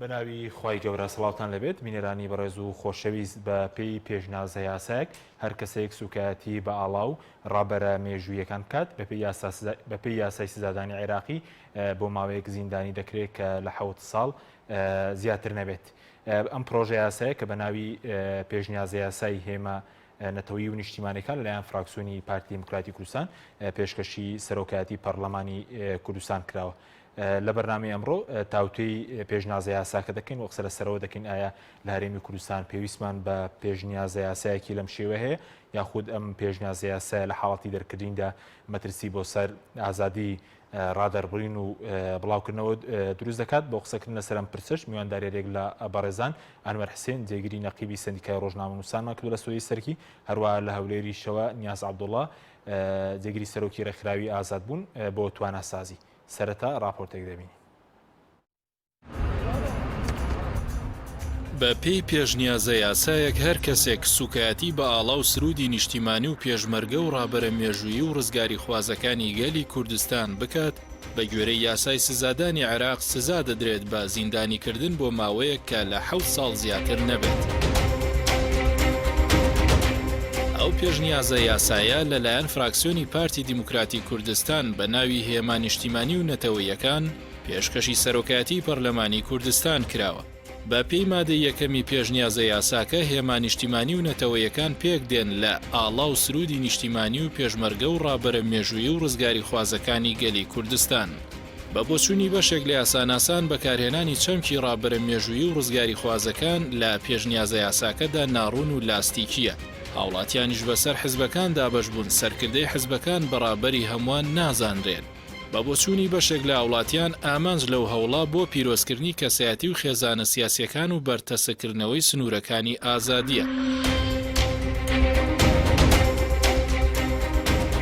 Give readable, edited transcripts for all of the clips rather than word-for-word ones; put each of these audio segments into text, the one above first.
بەناوی خوای گەورە سڵاوتان لێبێت بینەرانی بەڕێز و خۆشەویست بە پێی پێشنازە یاسایەک هەر کەسێک سوکایەتی بە ئاڵا و ڕابەرە مێژوویەکان بکات بە پێی یاسای سزادانی عێراقی بۆ ماوەیەک زیندانی دەکرێت کە لە حەوت ساڵ زیاتر نەبێت ئەم پرۆژە یاسایە کە بە ناوی پێشنیازە یاسای هێما نەتەوەیی و نیشتیمانیەکان لەلایەن فراکسیۆنی پارتی دیموکراتی کوردستان پێشکەشی سەرۆکایەتی پەرلەمانی کوردستان کراوە. لە بەرنامەی ئەمڕۆ تاوتوێی پێشنازە یاساکە دەکەین و قسە لەسەرەوە دەکەین ئایا لە هەرێمی کوردستان پێویستمان بە پێشنیازە یاسایەکی لەم شێوە هەیە یاخود ئەم پێشنیازە یاسایە لە حاڵەتی دەرکردندا مەترسی بۆ سەر ئازادی ڕادەربڕین و بڵاوکردنەوە دروست دەکات. بۆ قسەکردن لەسەر ئەم پرسەش میوانداریەک لە بەڕێزان ئەنوەر حسێن جێگری نەقیبی سەندیکای ڕۆژنامەنووسانمان کردو لە ستۆدیۆی سەرەکی، هەروەها لە هەولێریشەوە نیاز عەبدوڵا جێگری سەرۆکی ڕێکخراوی ئازادبوون بۆ تواناسازی. سەرەتا ڕاپۆرتێک دەبینین. بە پێی پێشنیازە یاسایەک هەر کەسێک سوکایەتی بە ئاڵا و سرودی نیشتیمانی و پێشمەرگە و ڕابەرە مێژوویی و ڕزگاریخوازەکانی گەلی کوردستان بکات بە گوێرەی یاسای سزادانی عێراق سزا دەدرێت بە زیندانیکردن بۆ ماوەیەک کە لە حەوت ساڵ زیاتر نەبێت. ئەو پێشنیازە یاسایە لەلایەن فراکسیۆنی پارتی دیموکراتی کوردستان بە ناوی هێما نیشتیمانی و نەتەوەیەکان پێشکەشی سەرۆکایەتیی پەرلەمانی کوردستان کراوە. بە پێی مادەی یەکەمی پێشنیازە یاساکە، هێما نیشتیمانی و نەتەوەیەکان پێک دێن لە، ئاڵا و سروودی نیشتیمانی و پێشمەرگە و ڕابەرە مێژوویی و ڕزگاریخوازەکانی گەلی کوردستان. بە بۆچوونی بەشێک لە یاساناسان، بەکارهێنانی چەمکی ڕابەرە مێژوویی و ڕزگاریخوازەکان لە پێشنیازە یاساکەدا ناڕوون و لاستیکییە. هاوڵاتیانیش بەسەر حزبەکان دابەش بوون، سەرکردەی حزبەکان بە ڕابەری هەمووان نازانرێن. بە بۆچوونی بەشێک لە هاوڵاتیان، ئامانج لەو هەوڵە بۆ پیرۆزکردنی کەسایەتی و خێزانە سیاسییەکان و بەرتەسککردنەوەی سنوورەکانی ئازادییە.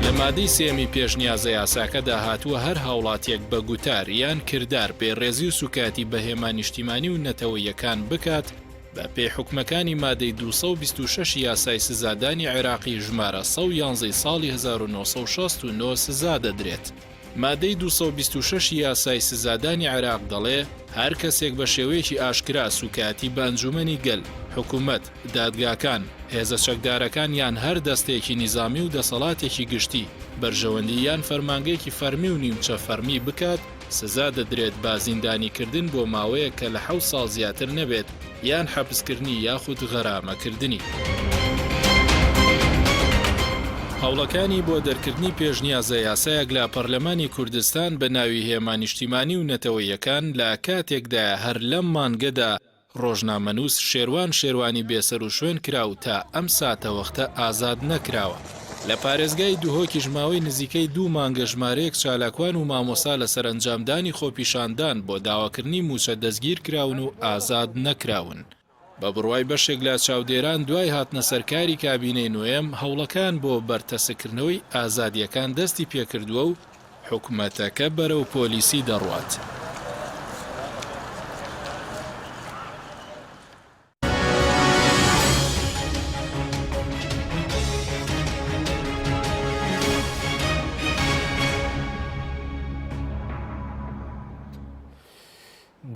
لە مادەی سێیەمی پێشنیازە یاساکەدا هاتووە هەر هاوڵاتییەک بە گوتار یان کردار بێڕێزی و سوکایەتی بە هێما نیشتیمانی و نەتەوەییەکان بکات، بە پێی حوکمەکانی مادەی 226 ی یاسای سزادانی عێراقی ژمارە 111 ی ساڵی 1969 سزا دەدرێت. مادەی 226 ی یاسای سزادانی عێراق دەڵێ، هەر کەسێک بە شێوەیەکی ئاشکرا سووکایەتی بە ئەنجوومەنی گەل، حکوومەت، دادگاکان، هێزە چەکدارەکان یان هەر دەستەیەکی نیزامی و دەسەڵاتێکی گشتی، بەرژەوەندی یان فەرمانگەیەکی فەرمی و نیمچە فەرمی بکات، سزا دەدرێت بە زیندانیکردن بۆ ماوەیەک کە لە حەوت ساڵ زیاتر نەبێت یان حەپسکردنی یاخود غەرامەکردنی. هەوڵەکانی بۆ دەرکردنی پێشنیازە یاسایەک لە پەرلەمانی کوردستان بە ناوی هێما نیشتیمانی و نەتەوەییەکان لە کاتێکدایە هەر لەم مانگەدا ڕۆژنامەنووس شێروان شێروانی بێسەروشوێن کرا و تا ئەم ساتەوەختە ئازاد نەکراوە. لە پارێزگای دهۆکیش ماوەی نزیکەی دوو مانگە ژمارەیەک چالاکوان و مامۆستا لەسەر ئەنجامدانی خۆپیشاندان بۆ داواکردنی مووچە دەستگیرکراون و ئازاد نەکراون. بە بڕوای بەشێک لە چاودێران دوای هاتنەسەرکاری کابینەی نۆیەم هەوڵەکان بۆ بەرتەسککردنەوەی ئازادییەکان دەستی پێکردووە و حکومەتەکە بەرەو پۆلیسی دەڕوات.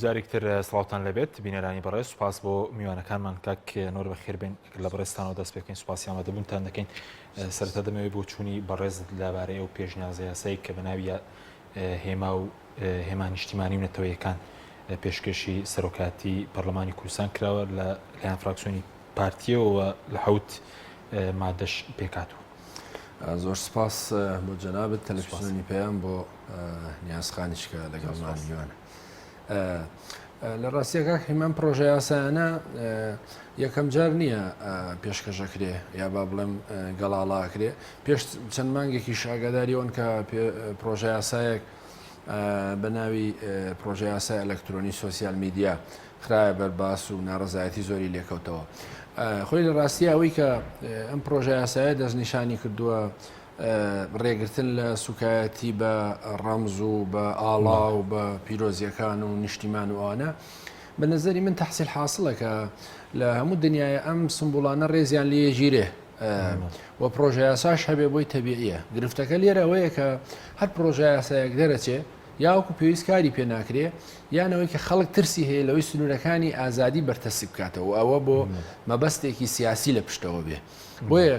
جارێک تر سڵاوتان لێبێت بینەرانی بەڕێز سوپاس بۆ میوانەکانمان کاک نۆر بەخێر بێن لە بەڕێزتانەوە دەست پێ بکەین سوپاسی ئامادەبوونتان دەکەین سەرەتا دەمەوێت بۆچوونی بەڕێزت لەبارەی ئەو پێشنیازە یاسایی کە بە ناوی هێما و هێما نیشتیمانی و نەتەوەیەکان پێشکێشی سەرۆکاتی پەرلەمانی کوردستان کراوە لە لایەن فراکسیۆنی پارتیەوە لە حەوت مادەش پێکهاتووە. زۆر سپاس بۆ جەنابت تەلەفزیۆنی پەیام بۆ نیاز خانیش کە لەگەڵمان میوانە. لە ڕاستیە کاک هیمان پڕۆژە یاسایانە یەکەم جار نییە پێشکەشەکرێ یا با بڵێم گەڵاڵاکرێ پێش چەند مانگێکیش ئاگاداری ئەوەن کە پڕۆژە یاسایەک بە ناوی پڕۆژە یاسای ئەلکترۆنی سۆسیال میدیا خرایە بەر باس و ناڕەزایەتی زۆری لێکەوتەوە خۆی لە ڕاستیە ئەوەی کە ئەم پڕۆژە یاسایە دەستنیشانی کردووە ڕێگرتن لە سوکایەتی بە ڕەمز و بە ئاڵا و بە پیرۆزیەکان و نیشتیمان و ئەوانە بە نظری من تحصیل حاصلە کە لە هەموو دنیای ئەم سمبوڵانە ڕێزیان لێگیرێ و پرۆژە یاساش هەبێ بۆی تەبیعیە گرفتەکە لێرە ئەوەیە کە هەر پرۆژە یاسایەک دەرەچێ. یا وەکو پێویست کاری پێ ناکرێ یان ئەوەی کە خەڵک ترسی هەیە لەوەی سنوورەکانی ئازادی بەرتەسک بکاتەوە و ئەوە بۆ مەبەستێکی سیاسی لە پشتەوە بێ. بۆیە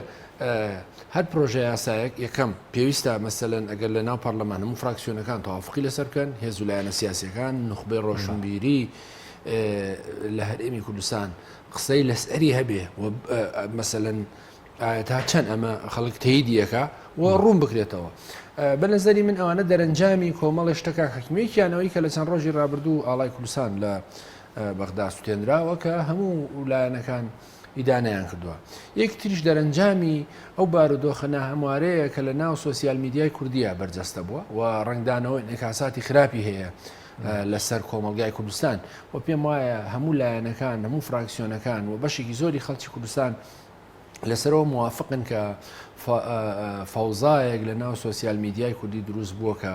هەر پرۆژە یاسایەک یەکەم پێویستە مەسەلەن ئەگەر لە ناو پەرلەمان هەموو فراکسیۆنەکان تەوافقی لەسەر بکەن، هێز و لایەنە سیاسیەکان، نوخبەی ڕۆشنبیری لە هەرێمی کوردستان قسەی لەسەری هەبێ و مەسەلەن ئایا تا چەند ئەمە خەڵک تەییدی ئەکا و ڕوون بکرێتەوە. بە نەزەری من ئەوانە دەرەنجامی کۆمەڵی شتەکە حکومێکیان ئەوەی کە لە چەند ڕۆژی ڕابردوو ئاڵای کوردستان لە بەغدا سوتێنراوە کە هەموو لایەنەکان ئیدانەیان کردووە. یەکی تریش دەرەنجامی ئەو بارودۆخە ناهەموارەیە کە لە ناو سۆسیال میدیای کوردیە بەرجەستە بووە و ڕەنگدانەوەی ئینعکاساتی خراپی هەیە لەسەر کۆمەڵگای کوردستان و پێم وایە هەموو لایەنەکان هەموو فراکسیۆنەکان و بەشێکی زۆری خەڵکی کوردستان لەسەرەوە موافقن کە فەوزایەک لە ناو سۆسیال میدیای کوردی دروست بووە کە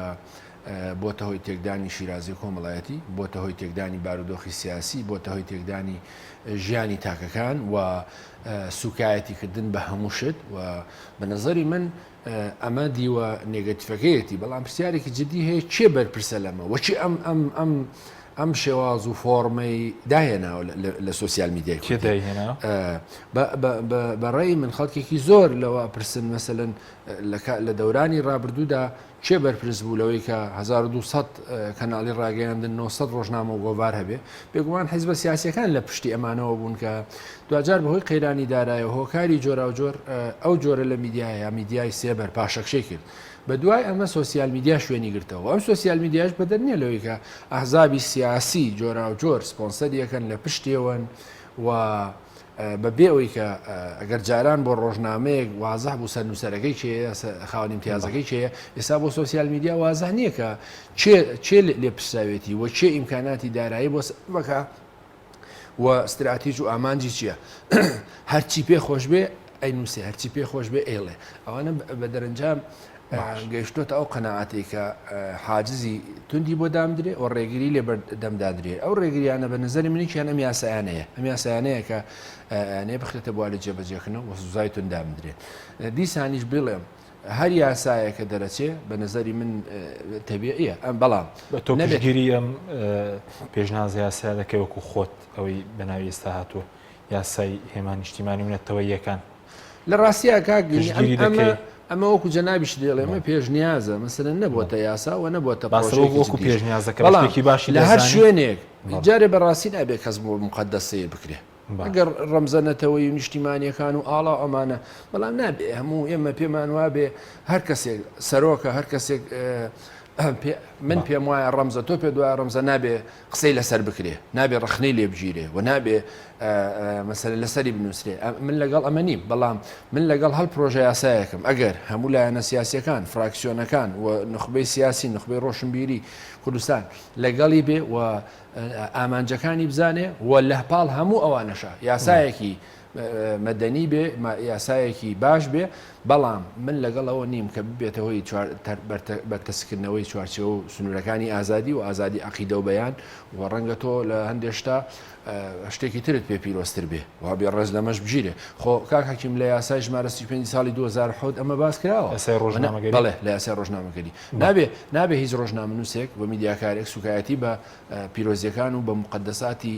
بۆتە هۆی تێکدانی شیرازی کۆمەڵایەتی، بۆتە هۆی تێکدانی بارودۆخی سیاسی، بۆتە هۆی تێکدانی ژیانی تاکەکان و سوکایەتیکردن بە هەموو شت و بە نەزەری من ئەمە دیوە نێگەتیفەکەیەتی بەڵام پرسیارێکی جدی هەیە کێ بەرپرسە لەمە وە کێ ئەم ئەم ئەم ئەم شێواز و فۆڕمەی داهێناوە لە سۆسیال میدیای کێ دایهێنا؟ بە ڕێی من خەڵکێکی زۆر لەوە پرسن مەسەلەن لە دەورانی ڕابردوودا کێ بەرپرس بوو لەوەی کە 1200 کەناڵی ڕاگەیاندن 900 ڕۆژنامە و گۆڤار هەبێ بێگومان حیزبە سیاسیەکان لە پشتی ئەمانەوە بوون کە دواجار بەهۆی قەیرانی دارایە هۆکاری جۆراوجۆر ئەو جۆرە لە میدیایە یا میدیای سێبەر پاشەکشەی کرد بە دوای ئەمە سۆسیال میدیا شوێنی گرتەوە ئەم سۆسیال میدیاش بەدەر نییە لەوەی کە ئەحزابی سیاسی جۆراوجۆر سپۆنسەریەکەن لە پشتێوەن و بە بێ ئەوەی کە ئەگەر جاران بۆ ڕۆژنامەیەک وازح بوو سەرنووسەرەکەی کێیە خاوەن ئیمتیازەکەی کێیە ئێستا بۆ سۆسیال میدیا وازح نییە کە کێ کێ لێپرسراوێتی و کێ ئیمکاناتی دارایی بۆ بکە و ستراتیژ و ئامانجی چییە؟ هەرچی پێ خۆش بێ ئەینووسێ هەرچی پێ خۆش بێ ئەیڵێ ئەوانە بە دەرەنجام گەیشتۆتە ئەو قەناعەتەی کە حاجزی توندی بۆ دامدرێ و ڕێگری لێ بەردەمدادرێ ئەو ڕێگریانە بە نظری منێکیان ئەم یاسایانەیە ئەم یاسایانەیە کە نێ بخرێتە بواری جێبەجێکردنەوە و سزای توند دامدرێت دیسانیش بڵێم هەر یاسایەک کە دەرەچێ بە نەزەری من تەبیعیە ئەم بەڵام بە تۆ پشتگیری ئەم پێشنازە یاسایە دەکەی وەکو خۆت ئەوەی بە ناوی ئێستا هاتووە یاسای هێما نیشتیمانی و نەتەوەییەکان لە ڕاستیا کاک پشتگیری دەکەی ئەمە وەکو جەنابیش دەڵێ ئەمە پێشنیازە مەسەلەن نەبووەتە یاسا و نەبووەتە باسە وەکو پێشنیازەکە بەڵام شتێکی باشی لە هەر شوێنێک جارێ بەڕاستی نابێ کەس بۆ مقەدەس سەیر بکرێ ئەگەر ڕەمزە نەتەوەیی و نیشتیمانیەکان و ئاڵا و ئەمانە، بەڵام نابێ هەموو ئێمە پێمان وابێ هەر کەسێک سەرۆکە هەر کەسێک من پێم وایە ڕەمزە تۆ پێ دوایە ڕەمزە نابێ قسەی لەسەر بکرێ نابێ ڕخنەی لێ بگیرێ و نابێ مەسەلە لەسەری بنووسرێ من لەگەڵ ئەمە نیم بەڵام من لەگەڵ هەل پرۆژە یاسایەکم ئەگەر هەموو لایەنە سیاسەکان فراکسیۆنەکان و نخبەی سیاسی نخبەی ڕۆشنبیری کوردستان لەگەڵی بێ و ئامانجەکانی بزانێ و لهپاڵ هەموو ئەوانەشا یاسایەکی مەدەنی بێ یاسایەکی باش بێ بەڵام من لەگەڵ ئەوە نیم کە ببێتە هۆی بەرتەسکردنەوەی چوارچێوە و سنوورەکانی ئازادی و ئازادی عەقیدە و بەیان و ڕەنگە تۆ لە هەندێ شتا شتێکی ترت پێ پیرۆزتر بێ وا بێ ڕێز لەمەش بگیرێ خۆ کاک حەکیم لە یاسای ژمارە 35 ساڵی 2007 ئەمە باس کراوە یاسای ڕۆژنامەگەری بەڵێ لە یاسای ڕۆژنامەگەری نابێ نابێ هیچ ڕۆژنامەنووسێک و میدیاکارێک سوکایەتی بە پیرۆزیەکان و بە موقەدەساتی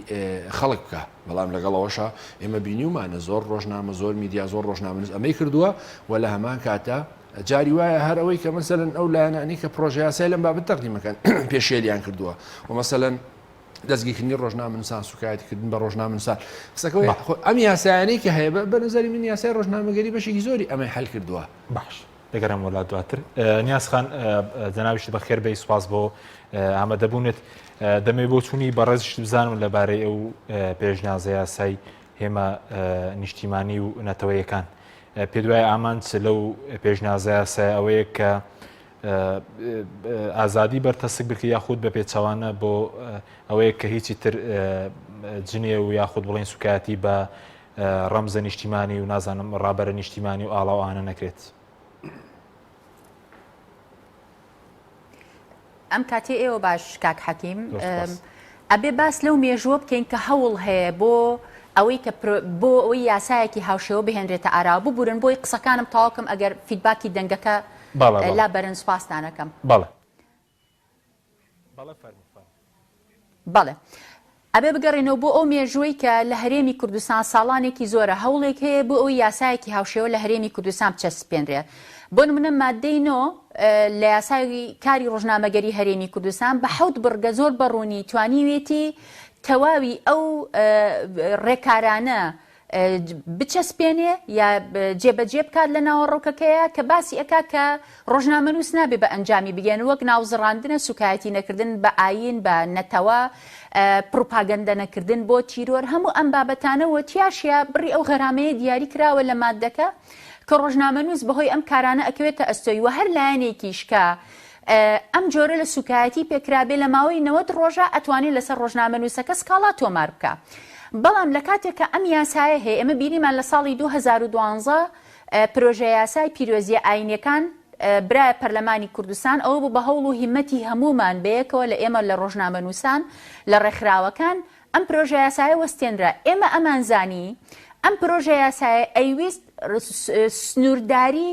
خەڵک بکا بەڵام لەگەڵ ئەوەشا ئێمە بینیومانە زۆر ڕۆژنامە زۆر میدیا زۆر ڕۆژنامەنووس ئەمەی کردووە و لە هەمان کاتا جاری وایە هەر ئەوەی کە مەسەلەن ئەو لایەنانی کە پرۆژە یاسای لەم بابەت تەقدیمەکەن پێشێلیان کردووە و مەسەلەن دەستگیرکردنی ڕۆژنامەنووسان سوکایەتیکردن بە ڕۆژنامەنووسان قسەکەەوەی ئەم یاسایانەی کە هەیە بە نظری من یاسای ڕۆژنامەگەری بەشێکی زۆری ئەمەی حل کردووە باش دەگەرم وەلا دواتر نیاز خان جەنابیشت بەخێر بێی سوپاس بۆ ئامادەبوونت دەمەوێت بۆچوونی بەڕێزیشت بزانم لەبارەی ئەو پێشنیازە یاسای هێما نیشتیمانی و نەتەوەیەکان پێت وایە ئامانج لەو پێشنیازە یاسای ئەوەیە کە ئازادی بەرتەسک بکە یاخود بە پێچەوانە بۆ ئەوەیە کە هیچی تر جنێ و یاخود بڵێن سوکایەتی بە ڕەمزە نیشتیمانی و نازانم ڕابەرە نیشتیمانی و ئاڵا و ئانە نەکرێت. ئەم کاتەی ئێوە باش کاک حەکیم ئەبێ باس لەو مێژووە بکەین کە هەوڵ هەیە بۆ ئەوەی کە بۆ ئەوەی یاسایەکی هاوشێوە بهێنرێتە ئاراوە ببورن بۆی قسەکانم تەواوکەم ئەگەر feedback ی دەنگەکە لا بەرن سوپاستانەکەم. بەڵێ. بەڵێ فەرموو فەرموو. بەڵێ. ئەبێ بگەڕێینەوە بۆ ئەو مێژووەی کە لە هەرێمی کوردستان ساڵانێکی زۆرە هەوڵێک هەیە بۆ ئەوەی یاسایەکی هاوشێوە لە هەرێمی کوردستان بچەسپێنرێ. بۆ نمونە ماددەی نۆ لە یاسای کاری ڕۆژنامەگەری هەرێمی کوردستان بە حەوت بڕگە زۆر بە ڕوونی توانیوێتی تەواوی ئەو ڕێکارانە بچەسپێنێ یا جێبەجێ بکات لە ناوەڕۆکەکەیا کە باسی ئەکا کە ڕۆژنامەنووس نابێ بە ئەنجامی بگەن وەک ناوزڕاندنە سوکایەتی نەکردن بە ئایین بە نەتەوە پڕوپاگەندە نەکردن بۆ تیرۆر هەموو ئەم بابەتانە و تیاشیا بڕی ئەو غەرامەیە دیاری کراوە لە مادەکە کە ڕۆژنامەنووس بەهۆی ئەم کارانە ئەکەوێتە ئەستۆی و هەر لایەنێکیش کە ئەم جۆرە لە سوکایەتی پێکرابێ لە ماوەی 90 ڕۆژە ئەتوانێ لەسەر ڕۆژنامەنووسەکە سکاڵا تۆمار بکا بەڵام لە کاتێک کە ئەم یاسایە هەیە ئێمە بینیمان لە ساڵی 2012 پرۆژەیاسای پیرۆزیە ئاینیەکان برایە پەرلەمانی کوردستان ئەوە بوو بە هەوڵ و هیمەتی هەموومان بەیەکەوە لە ئێمە لە ڕۆژنامەنووسان لە ڕێکخراوەکان ئەم پرۆژەیاسایە وەستێنرا ئێمە ئەمانزانی ئەم پرۆژەیاسایە ئەیویست سنوورداری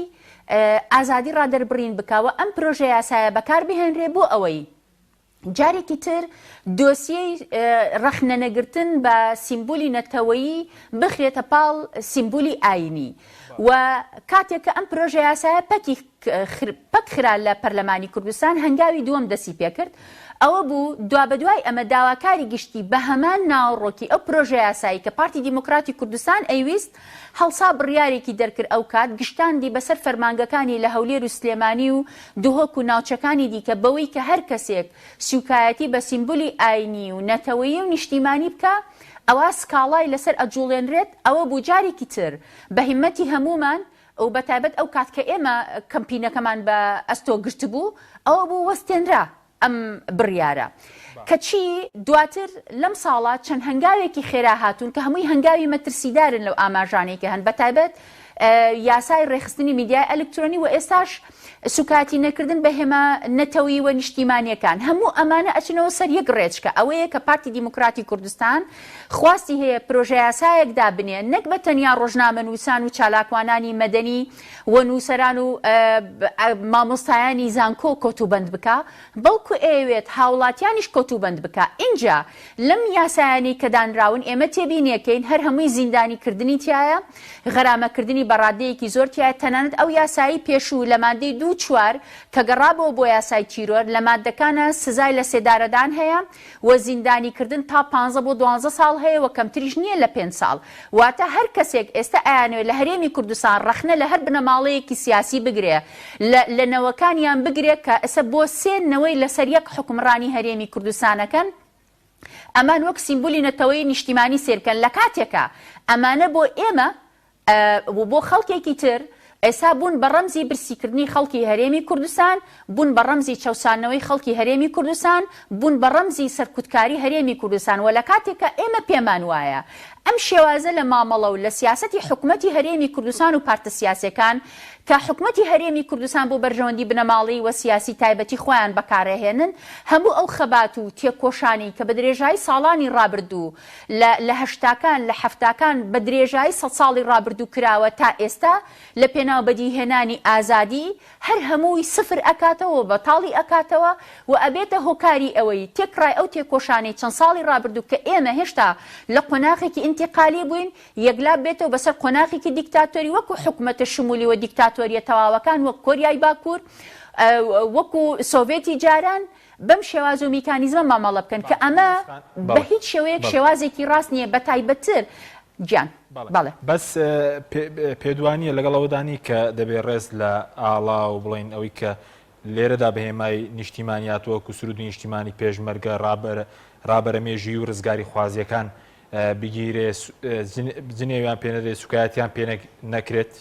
ئازادی ڕادەربڕین بکا و ئەم پرۆژەیاسایە بەکار بهێنرێ بۆ ئەوەی جارێکی تر دۆسیەی ڕەخنەنەگرتن بە سیمبولی نەتەوەیی بخرێتە پاڵ سیمبولی ئایینی و کاتێک کە ئەم پرۆژەیاسایە پەکی پەک خرا لە پەرلەمانی کوردستان هەنگاوی دووەم دەسی پێکرد ئەوە بوو دوابەدوای ئەمە داواکاری گشتی بە هەمان ناوەڕۆکی ئەو پرۆژەیاسایی کە پارتی دیموکراتی کوردستان ئەیویست هەڵسا بڕیارێکی دەرکرد ئەوکات گشتاندی بەسەر فەرمانگەکانی لە هەولێر و سلێمانی و دهۆک و ناوچەکانی دیکە بەوەی کە هەر کەسێک سوکایەتی بە سیمبولی ئاینی و نەتەوەیی و نیشتیمانی بکا ئەوا سکاڵای لەسەر ئەجوڵێنرێت ئەوە بوو جارێکی تر بە هیمەتی هەموومان و بەتایبەت ئەو کات کە ئێمە کەمپینەکەمان بە ئەستۆ گرتبوو ئەوە بوو وەستێنرا ئەم بڕیارە. کەچی دواتر لەم ساڵە چەند هەنگاوێکی خێرا هاتوون کە هەمووی هەنگاوی مەترسیدارن لەو ئاماژانەی کە هەن بەتایبەت یاسای ڕێکخستنی میدیای ئەلکترۆنی و ئێستاش سوکایەتی نەکردن بە هێما نەتەوەیی و نیشتیمانیەکان هەموو ئەمانە ئەچنەوە سەر یەک ڕێچکە ئەوەیە کە پارتی دیموکراتی کوردستان خواستی هەیە پرۆژەیاسایەک دابنێ نەک بە تەنیا ڕۆژنامەنووسان و چالاکوانانی مەدەنی و نووسەران و مامۆستایانی زانکۆ کۆتوبەند بکا، بەڵکو ئەیەوێت هاوڵاتیانیش کۆتوبەند بکا، ئینجا لەم یاسایانەی کە دانراون ئێمە تێبینیەکەین هەر هەمووی زیندانی کردنی تیایە، غەرامەکردنی بە ڕادەیەکی زۆر تیایە، تەنانەت ئەو یاسایەی پێشوو لە مادەی دوو چوار کە گەڕابەوە بۆ یاسای تیرۆر لە مادەکانا سزای لە سێدارەدان هەیە و زیندانی کردن تا پانزە بۆ دوانزە ساڵ هەیە و کەمتریش نییە لە پێنج ساڵ واتە هەر کەسێک ئێستا ئەیانەوێ لە هەرێمی کوردستان ڕەخنە لە هەر بنەماڵەیەکی سیاسی بگرێ لە لە نەوەکانیان بگرێ کە ئێستا بۆ سێ نەوەی لەسەر یەک حوکمڕانی هەرێمی کوردستان ئەکەن ئەمان وەک سیمبولی نەتەوەیی نیشتیمانی سەیر بکەن لە کاتێکا ئەمانە بۆ ئێمە و بۆ خەڵکێکی تر ئێستا بوون بە ڕەمزی برسیکردنی خەڵکی هەرێمی کوردستان، بوون بە ڕەمزی چەوساندنەوەی خەڵکی هەرێمی کوردستان، بوون بە ڕەمزی سەرکوتکاری هەرێمی کوردستان و لە کاتێکا ئێمە پێمان وایە ئەم شێوازە لە مامەڵە و لە سیاسەتی حکومەتی هەرێمی کوردستان و پارتە سیاسیەکان کە حکومەتی هەرێمی کوردستان بۆ بەرژەوەندی بنەماڵەیی و سیاسی تایبەتی خۆیان بەکارئەهێنن هەموو ئەو خەبات و تێکۆشانەی کە بە درێژایی ساڵانی ڕابردوو لە لە هەشتاکان، لە حەفتاکان، بە درێژایی سەد ساڵی ڕابردوو کراوە تا ئێستا لە پێناو بەدیهێنانی ئازادی، هەر هەمووی سفر ئەکاتەوە و بەتاڵی ئەکاتەوە و ئەبێتە هۆکاری ئەوەی تێکڕای ئەو تێکۆشانەی چەند ساڵی ڕابردوو کە ئێمە هێشتا لە قۆناغێکی ئینتیقالی بووین یەکلا ببێتەوە بەسەر قۆناغێکی دیکتاتۆری وەکو حکومەتە شمولی و دیکتاتۆریە تەواوەکان وەک کۆریای باکوور وەکو سۆڤێتی جاران. بەم شێواز و میکانیزمە مامەڵە بکەن کە ئەمە بە هیچ شێوەیەک شێوازێکی ڕاست نییە بە تایبەتتر گیان بەڵێ. بەس پێدوانیە لەگەڵ ئەوەدا نی کە دەبێ ڕێز لە ئاڵا و بڵێین ئەوەی کە لێرەدا بە هێمای نیشتیمانیات وەکو سرودی نیشتیمانی پێشمەرگە ڕابەرە ڕابەرە مێژوویی و ڕزگاریخوازیەکان بگیرێ جنێویان پێ نەدرێت سوکایەتیان پێ نەکرێت؟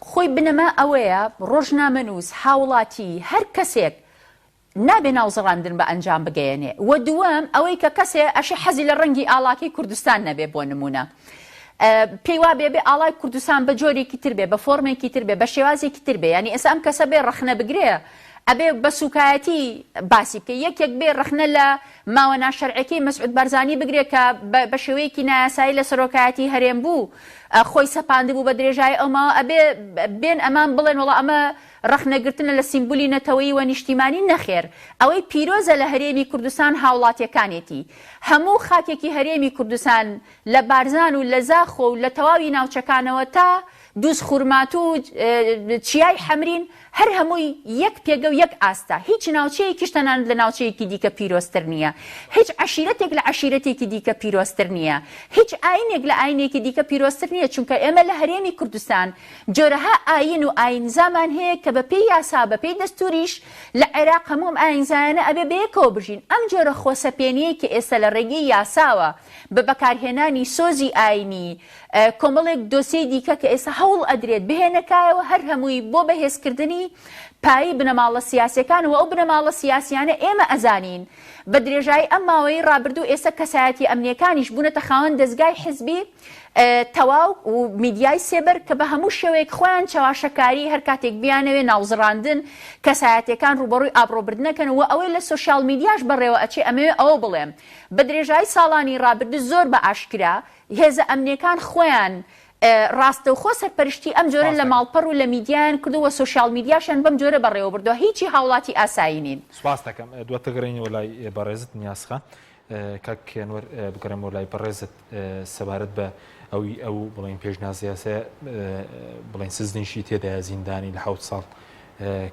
خۆی بنەما ئەوەیە ڕۆژنامەنووس، هاوڵاتی، هەر کەسێک نابێ ناوزڕاندن بە ئەنجام بگەیەنێ و دووەم ئەوەی کە کەسێ ئەشێ حەزی لە ڕەنگی ئاڵاکەی کوردستان نەبێ بۆ نموونە پێی وابێ بێ ئاڵای کوردستان بە جۆرێکی تر بێ بە فۆرمێکی تر بێ بە شێوازێکی تر بێ یانی ئێستا ئەم کەسە بێ ڕەخنە بگرێ ئەبێ بە سووکایەتی باسی بکەی یەکێک بێ ڕەخنە لە ماوە ناشەرعیەکەی مەسعود بارزانی بگرێ کە بە شێوەیەکی نایاسایی لە سەرۆکایەتی هەرێم بوو خۆی سەپاندبوو بە درێژایی ئەو ماوە ئەبێ بێن ئەمان بڵێن وەڵا ئەمە. ڕەخنەگرتنە لە سیمبولی نەتەوەیی و نیشتیمانی؟ نەخێر، ئەوەی پیرۆزە لە هەرێمی کوردستان هاوڵاتیەکانێتی. هەموو خاکێکی هەرێمی کوردستان لە بارزان و لە زاخۆ و لە تەواوی ناوچەکانەوە تا دوزخورماتوو و چیای حەمرین هەر هەمووی یەک پێگە و یەک ئاستە، هیچ ناوچەیەکیش تەنانەت لە ناوچەیەکی دیکە پیرۆزتر نییە، هیچ عەشیرەتێک لە عەشیرەتێکی دیکە پیرۆزتر نییە، هیچ ئاینێک لە ئاینێکی دیکە پیرۆزتر نییە، چونکە ئێمە لە هەرێمی کوردستان جۆرەها ئایین و ئایینزامان هەیە کە بە پێی یاسا بە پێی دەستووریش لە عێراق هەموو ئەم ئایینزایانە ئەبێ بەیەکەوە بژین، ئەم جۆرە خۆسەپێنییەی کە ئێستا لە ڕێگەی یاساوە بە بەکارهێنانی سۆزی ئایینی، کۆمەڵێک دۆسیەی دیکە کە ئێستا هەوڵ ئەدرێت بهێنە کایەوە هەر هەمووی بۆ بەهێزکردنی پایەی بنەماڵە سیاسیەکان و ئەو بنەماڵە سیاسیانە ئێمە ئەزانین بە درێژایی ئەم ماوەیەی ڕابردوو ئێستا کەسایەتیە ئەمنیەکانیش بوونەتە خاوەن دەزگای حزبی تەواو و میدیای سێبەر کە بە هەموو شێوەیەک خۆیان چەواشەکاری هەر کاتێک بیانەوێ ناوزڕاندن کەسایەتیەکان ڕووبەڕووی ئابڕۆبردنەکەن و ئەوەی لە سۆشیال میدیاش بەڕێوە ئەچێ ئەمەوێ ئەوە بڵێم بە درێژایی ساڵانی ڕابردوو زۆر بە ئاشکرا هێزە ئەمنیەکان خۆیان ڕاستەوخۆ سەرپەرشتی ئەم جۆرە لە ماڵپەڕ و لە میدیایان کردووە و سۆشیاڵ میدیاشیان بەم جۆرە بەڕێوە بردووە هیچی هاوڵاتی ئاسایی نین. سوپاست دەکەم. دواتر گەڕێینەوە لای بەڕێزت نیاز خان. کاک ئەنوەر بگەڕێمەوە لای بەڕێزت سەبارەت بە ئەوی ئەو بڵێین پێشنیازە یاسایە بڵێین سزنیشی تێدایە زیندانی لە حەوت ساڵ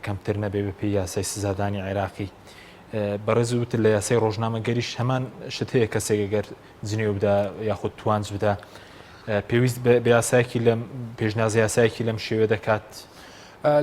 کەمتر نەبێ بەپێی یاسای سزادانی عێراقی. بەڕێزت وتت لە یاسای ڕۆژنامەگەریش هەمان شت هەیە کەسێک گەر جنێو بدا یاخود توانج بدا پێویست بە یاسایەکی لەم پێشنیازە یاسایەکی لەم شێوە دەکات؟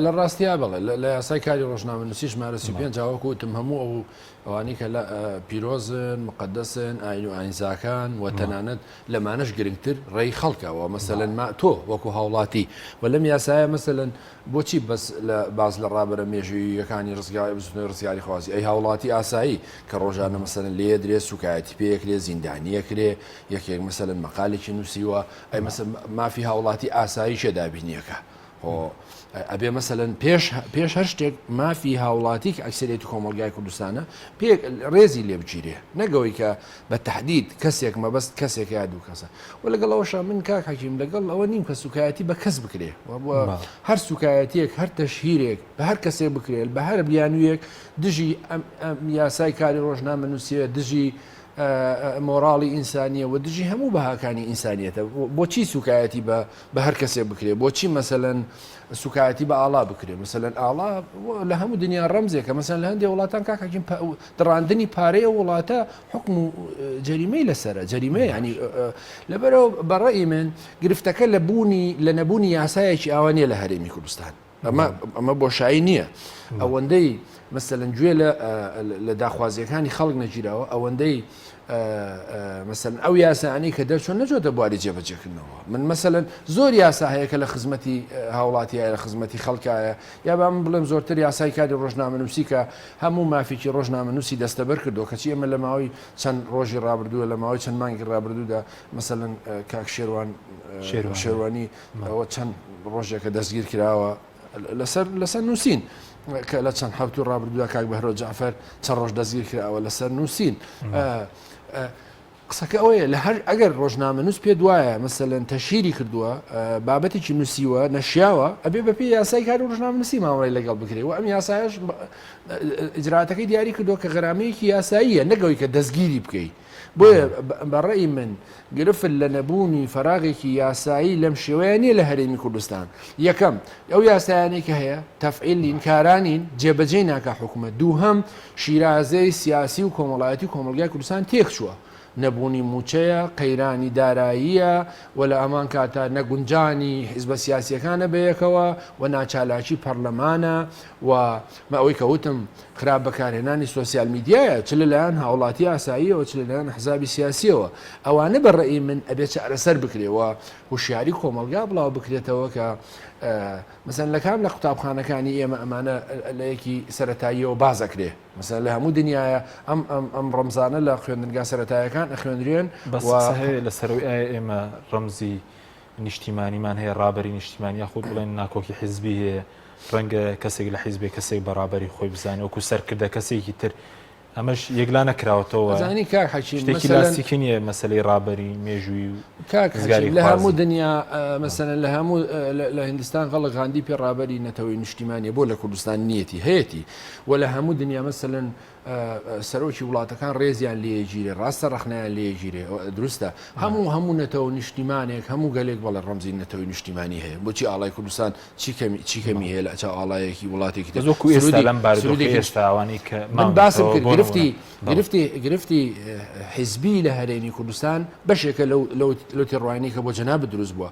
لە ڕاستیا بەڵێ لە یاسای کاری ڕۆژنامەنووسی ژمارە 35 وەکو وتم هەموو ئەو ئەوانەی کە لە پیرۆزن مقدسن ئاین و ئاینزاکان و تەنانەت لەمانەش گرنگتر ڕێی خەڵکەوە مەسەلەن ما تۆ وەکو هاوڵاتی و لەم یاسایە مەسەلەن بۆچی بەس لە باس لە ڕابەرە مێژووییەکانی ڕزگاری بزوتنەوەی ڕزگاریخوازی ئەی هاوڵاتی ئاسایی کە ڕۆژانە مەسەلەن لێ درێ سوکایەتی پێ ئەکرێ زیندانی ئەکرێ یەکێک مەسەلەن مەقالێکی نووسیوە ئەی مەسەلەن مافی هاوڵاتی ئاسایی کێ دابینی ئەکا خۆ ئەبێ مەسەلەن پێش پێش هەر شتێک مافی هاوڵاتی کە ئەکسەرێتی کۆمەڵگای کوردستانە پێ ڕێزی لێ بگیرێ نەگەوەی کە بە تهدید کەسێک مەبەست کەسێک یا دوو کەسە و لەگەڵ ئەوەشا من کاک حەکیم لەگەڵ ئەوە نیم کە سوکایەتی بە کەس بکرێ هەر سوکایەتیەک هەر تەشهیرێک بە هەر کەسێک بکرێت بە هەر بیانوویەک دژی یاسای کاری ڕۆژنامە نووسیە دژی مۆراڵی ئینسانیە و دژی هەموو بەهاکانی ئینسانیەتە بۆچی سوکایەتی بە بە هەر کەسێک بکرێ بۆچی مەسەلەن سوکایەتی بە ئاڵا بکرێ مەسەلەن ئاڵا لە هەموو دنیا ڕەمزێکە مەسەلەن لە هەندێک وڵاتان کاک حەکیم دڕاندنی پارەی ئەو وڵاتە حکم و جەریمەی لەسەرە جەریمە ینی لەبەرەوە بەڕێی من گرفتەکە لە بوونی لە نەبوونی یاسایەکی ئاوا نیە لە هەرێمی کوردستان ئەمە ئەمە بۆشایی نییە ئەوەندەی مەسەلەن گوێ لە داخوازیەکانی خەڵک نەگیراوە ئەوەندەی مەسەلەن ئەو یاسانەی کە دەرچوون نەچۆتە بواری جێبەجێکردنەوە من مەسەلەن زۆر یاسا هەیە کە لە خزمەتی هاوڵاتیایە لە خزمەتی خەڵکایە یا با من بڵێم زۆرتر یاسای کاری ڕۆژنامەنووسی کە هەموو مافێکی ڕۆژنامەنووسی دەستەبەر کردووە کەچی ئێمە لە ماوەی چەند ڕۆژی ڕابردووە لە ماوەی چەند مانگی ڕابردوودا مەسەلەن کاک شێروان شێروانی ئەوە چەند ڕۆژێکە دەستگیر کراوە لەسەر لەسەر نووسین کە لە چەند حوت و ڕابردوودا کاک بەهرۆ جعفەر چەند ڕۆژ دەستگیر کراوە لەسەر نووسین قسەکە ئەوەیە لە هەر ئەگەر ڕۆژنامەنووس پێ دوایە مەسەلەن تەشهیری کردووە بابەتێکی نووسیوە نەشیاوە ئەبێ بەپێی یاسای کاری ڕۆژنامەنووسی مامەڵەی لەگەڵ بکرێ و ئەم یاسایش ئیجراتەکەی دیاری کردووە کە غەرامەیەکی یاساییە نەگەوەی کە دەستگیری بکەی بۆیە بە ڕەئی من گرفت لە نەبوونی فەراغێکی یاسایی لەم شێوەیە نییە لە هەرێمی کوردستان. یەکەم، ئەو یاسایانەی کە هەیە تەفعیل نین، کارا نین، جێبەجێی ناکا حکومەت. دووهەم، شیرازەی سیاسی و کۆمەڵایەتی کۆمەڵگای کوردستان تێکچووە. نەبوونی مووچەیە، قەیرانی داراییە و لە هەمان کاتا نەگونجانی حیزبە سیاسییەکانە بەیەکەوە و ناچالاکی پەرلەمانە و ئەوەی کە وتم خراپ بەکارهێنانی سۆسیال میدیایە چ لەلایەن هاوڵاتی ئاساییەوە چ لەلایەن ئەحزابی سیاسیەوە ئەوانە بە ڕەئی من ئەبێ چارەسەر بکرێ و هوشیاری کۆمەڵگا بڵاو بکرێتەوە کە مەسەن لە کام لە قوتابخانەکانی ئێمە ئەمانە لە یەکی سەتاییەوە باز ئەکرێ مەسەن لە هەموو دنیاە ئەم ئەم ئەم ڕەمزانە لە خوێندنگا سەتایەکان ئەخوێندرێن بەس لەسەرەوەی ئایا ئێمە ڕەمزی نیشتیمانیمان هەیە ڕابەری نیشتیمانی یاخود بڵێن ناکۆکی حیزبی هەیە ڕەنگە کەسێک لە حیزبێک کەسێک بە ڕابەری خۆی بزانێ وەکو سەرکردە کەسێکی تر. ئەمەش یەکلا نەکراوەتەوە. ئەزانی کاک حەکیم شتێکی لاستیکی نییە مەسەلەی ڕابەری مێژووی و کاک حەکیم لە هەموو دنیا مەسەلەن لە هەموو لە هندستان خەڵک غاندی پێ ڕابەری نەتەوەی نیشتیمانیە بۆ لە کوردستان نیەتی هەیەتی و لە هەموو دنیا مەسەلەن سەرۆکی وڵاتەکان ڕێزیان لێگیرێ ڕاستە ڕەخنەیان لێگیرێ دروستە هەموو هەموو نەتەوە نیشتیمانێک هەموو گەلێک بەڵێ ڕەمزی نەتەوەی نیشتیمانی هەیە بۆچی ئاڵای کوردستان چی کەمی چی کەمی هەیە لە چاو ئاڵایەکی وڵاتێکی تر وەکو ئێستا لەم بارودۆخەی ئێستا ئەوانەی کە من باسم کرد گرفتی گرفتی گرفتی حیزبی لە هەرێمی کوردستان بەشێکە لەو لەو لەو تێڕوانینەی کە بۆ جەنابت دروست بووە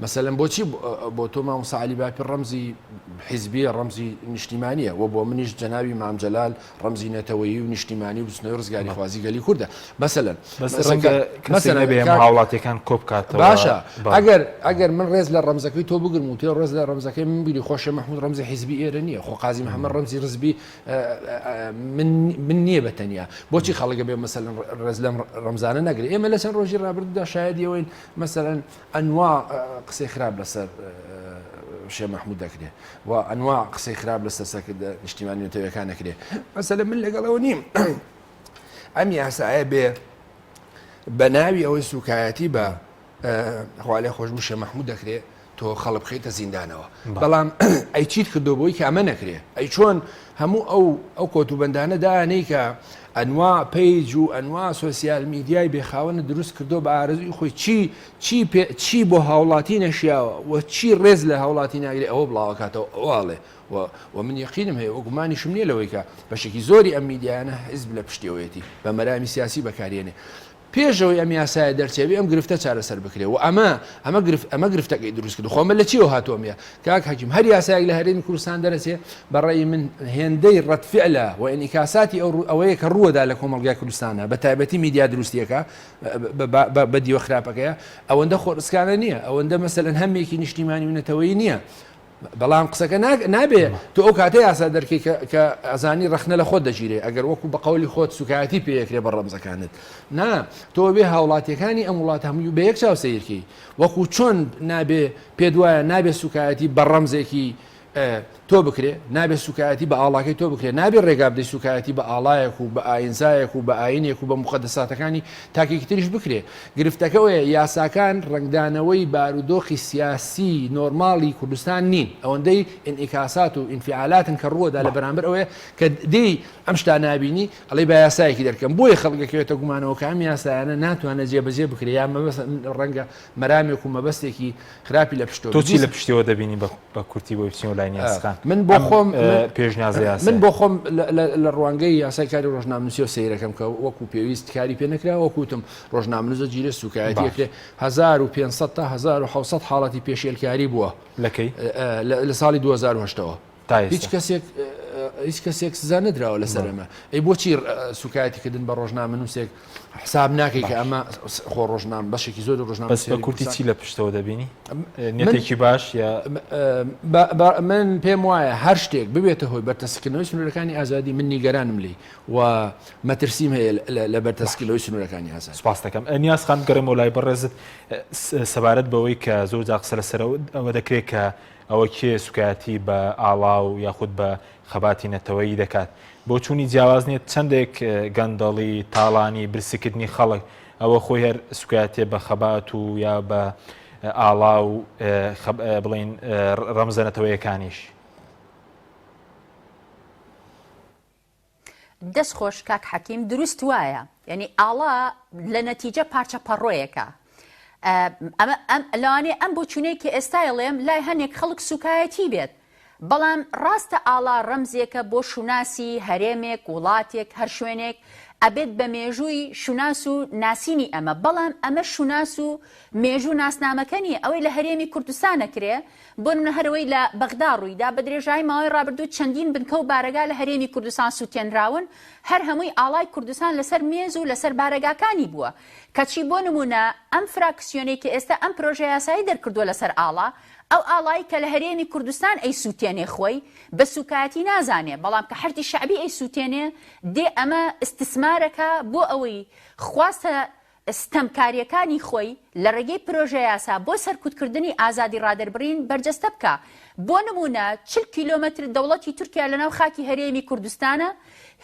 مەسەلەن بۆچی بۆ تۆ مامۆستا عەلی باپیر ڕەمزی حیزبیە ڕەمزی نیشتیمانیە و بۆ منیش جەنابی مام جەلال ڕەمزی نەتەوەیی و نیشتیمانی و بزوتنەوەی ڕزگاریخوازی گەلی کوردە. مەسەلەن بەس ڕەنگە کەسێک نەبێ هەموو هاوڵاتیەکان کۆبکاتەوە. باشە ئەگەر ئەگەر من ڕێز لە ڕەمزەکەی تۆ بگرم و تۆ ڕێز لە ڕەمزەکەی من بگری خۆ شێخ مەحمود ڕەمزی حیزبی ئێرە نییە خۆ قازی محەمەد ڕەمزی ڕزبی من من نییە بە تەنیا بۆچی خەڵک ئەبێ مەسەلەن ڕێز لەم ڕەمزانە نەگرێ ئێمە لە چەند ڕۆژی ڕابردوودا شایەدی ئەوەین مەسەلەن ئەنوا قسەی خراپ لەسەر شێ مەحمود دەکرێ و ئەنوا قسەی خراپ لەسەر سەرکردە نیشتیمانی نەتەوەکان دەکرێ مەسەلە من لەگەڵ ئەوە نیم ئەم یاسایە بێ بە ناوی ئەوەی سوکایەتی بە خوالێ خۆشبوو شێ مەحمود دەکرێ تۆ خەڵک بخەیتە زیندانەوە بەڵام ئەی چیت کردو بۆی کە ئەمە نەکرێ ئەی چۆن هەموو ئەو ئەو کۆتوبەندانە دانەی کە ئەنوا page و ئەنوا سۆسیال میدیای بێ خاوەنت دروست کردووە بە ئارەزووی خۆی چی چی پێ چی بۆ هاوڵاتی نەشیاوە و چی ڕێز لە هاوڵاتی ناگرێ ئەوە بڵاوەکاتەوە ئەوە ئەڵێ و و من یەقینم هەیە و گومانیشم نییە لەوەی کە بەشێکی زۆری ئەم میدیایانە حیزب لە پشتیەوەیەتی بە مەرامی سیاسی بەکاریێنێ پێش ئەوەی ئەم یاسایە دەرچێ ئەبێ ئەم گرفتە چارەسەر بکرێ و ئەمە ئەمە گرفت ئەمە گرفتەکەی دروست کرد خۆ ئەمە لە چیەوە هاتووە ئەم یا کاک حەکیم هەر یاسایەک لە هەرێمی کوردستان دەرەچێ بە ڕەئی من هێندەی ڕەد فعلە و ئینعکاساتی ئەو ئەوەیە کە ڕووەدا لە کۆمەڵگای کوردستانە بە تایبەتی میدیا دروستیەکە بە دیوە خراپەکەیە ئەوەندە خۆڕسکانە نییە ئەوەندە مەسەلەن هەمێکی نیشتیمانی و نەتەوەیی نییە بەڵام قسەکە نابێ تۆ ئەو کاتە یاسا دەرکەی کە ئەزانی ڕەخنە لە خۆت دەگیرێ ئەگەر وەکو بە قەولی خۆت سوکایەتی پێ ئەکرێ بە ڕەمزەکانت نا تۆ بێ هاوڵاتیەکانی ئەم وڵاتە هەمووی بە یەک چاو سەیرکەی وەکو چۆن نابێ پێت وایە نابێ سوکایەتی بە ڕەمزێکی تۆ بکرێ نابێ سوکایەتی بە ئاڵاکەی تۆ بکرێ نابێ ڕێگا بدەی سوکایەتی بە ئاڵایەک و بە ئاینزایەک و بە ئاینێک و بە مقدساتەکانی تاکێکی تریش بکرێ گرفتەکە ئەوەیە یاساکان ڕەنگدانەوەی بارودۆخی سیاسی نۆرماڵی کوردستان نین، ئەوەندەی ئینعیکاسات و ئینفیعالاتن کە ڕووەدا لە بەرامبەر ئەوەیە کە دێی ئەم شتانە نابینی ئەڵێی با یاسایەکی دەرکەم، بۆیە خەڵک ئەکەوێتە گومانەوە کە ئەم یاسایانە ناتوانرێت جێبەجێ بکرێت یا مەبەست ڕەنگە مەرامێک و مەبەستێکی خراپی لە پشتەوە تۆ چی لە پشتەوە دەبینی بە کورتی بۆی بچینەوە لای نیاز خان من بۆ خۆم پێشنیازە یاسا من بۆ خۆم لە ڕوانگەی یاسای کاری ڕۆژنامەنووسیەوە سەیرەکەم کە وەکو پێویست کاری پێ نەکرا وەکو وتم ڕۆژنامەنووس دەگیرێت سوکایەتی ئەکرێ 1500 تا 1700 حاڵەتی پێشێلکاری بووە لەکەی لە ساڵی 2008ەوە هیچ کەسێک هیچ کەسێک سزا نەدراوە لەسەر ئەمە ئەی بۆچی سوکایەتیکردن بە ڕۆژنامەنووسێک حساب ناکەی کە ئەمە خۆ ڕۆژنام بەشێکی زۆر ڕۆژنامە بەس بە کورتی چی لە پشتەوە دەبینی نێتێکی باش یا من پێم وایە هەر شتێک ببێتە هۆی بەرتەسکردنەوەی سنوورەکانی ئازادی من نیگەرانم لی و مەترسیم هەیە لە بەرتەسکردنەوەی سنوورەکانی ئازادی سپاس دەکەم نیاز خان بگەڕێمەوە لای بەڕێزت سەبارەت بەوەی کە زۆر جار قسە لەسەر ئەوە دەکرێت کە ئەوە کێ سوکایەتی بە ئاڵا و یاخود بە خەباتی نەتەوەیی دەکات؟ بۆچوونی جیاواز نیە چەندێک گەندەڵی، تاڵانی، برسیکردنی خەڵک ئەوە خۆی هەر سوکایەتیە بە خەبات و یا بە ئاڵا و بڵێین ڕەمزە نەتەوەیەکانیش. دەست خۆش کاک حەکیم دروست وایە یعنی ئاڵا لە نەتیجە پارچە پەڕۆیەکە ئەمە ئەم لەوانەیە ئەم بۆچوونەی کە ئێستا ئەڵێم لای هەنێک خەڵک سوکایەتی بێت بەڵام ڕاستە ئاڵا ڕەمزێکە بۆ شوناسی هەرێمێک وڵاتێک هەر شوێنێک ئەبێت بە مێژووی شوناس و ناسینی ئەمە بەڵام ئەمە شوناس و مێژوو ناسنامەکە نییە ئەوەی لە هەرێمی کوردستان ئەکرێ بۆ نمونە هەر ئەوەی لە بەغدا ڕوویدا، بە درێژایی ماوەی ڕابردوو چەندین بنکە و بارەگا لە هەرێمی کوردستان سووتێنراون، هەر هەمووی ئاڵای کوردستان لەسەر مێز و لەسەر بارەگاکانی بووە. کەچی بۆ نمونە ئەم فراکسیۆنەی کە ئێستا ئەم پرۆژە یاسایی دەرکردووە لەسەر ئاڵا، ئەو ئاڵای کە لە هەرێمی کوردستان ئەیسووتێنێ خۆی بە سووکایەتی نازانێ، بەڵام کە حەشدی شەعبی ئەیسووتێنێ دێ ئەمە ئیستسمارەکا بۆ ئەوەی خواستە. ستەمکارییەکانی خۆی لە ڕێگەی پرۆژەیاسا بۆ سەرکوتکردنی ئازادی ڕادەربڕین بەرجەستە بکا. بۆ نموونە 40 کیلۆمەتر دەوڵەتی تورکیا لەناو خاکی هەرێمی کوردستانە،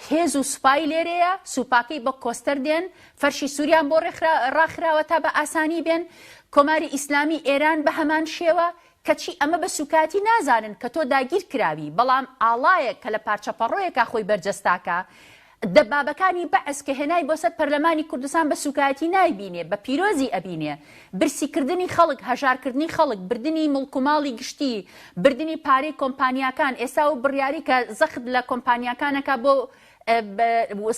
هێز و سوپای لێرەیە، سوپاکەی بە کۆستەر دێن، فەرشی سووریان بۆ ڕاخراوە تا بە ئاسانی بێن، کۆماری ئیسلامی ئێران بە هەمان شێوە، کەچی ئەمە بە سووکایەتی نازانن کە تۆ داگیر کراوی، بەڵام ئاڵایەک کە لە پارچە پەڕۆیەکا خۆی بەرجەستاکا، دەبابەکانی بەعس کە هێنای بۆ سەر پەرلەمانی کوردستان بە سووکایەتی نایبینێ، بە پیرۆزی ئەبینێ. برسی کردنی خەڵک، هەژار کردنی خەڵک، بردنی موڵک و ماڵی گشتی، بردنی پارەی کۆمپانیاکان، ئێستا ئەو بڕیارەی کە زەخت لە کۆمپانیاکان ئەکا بۆ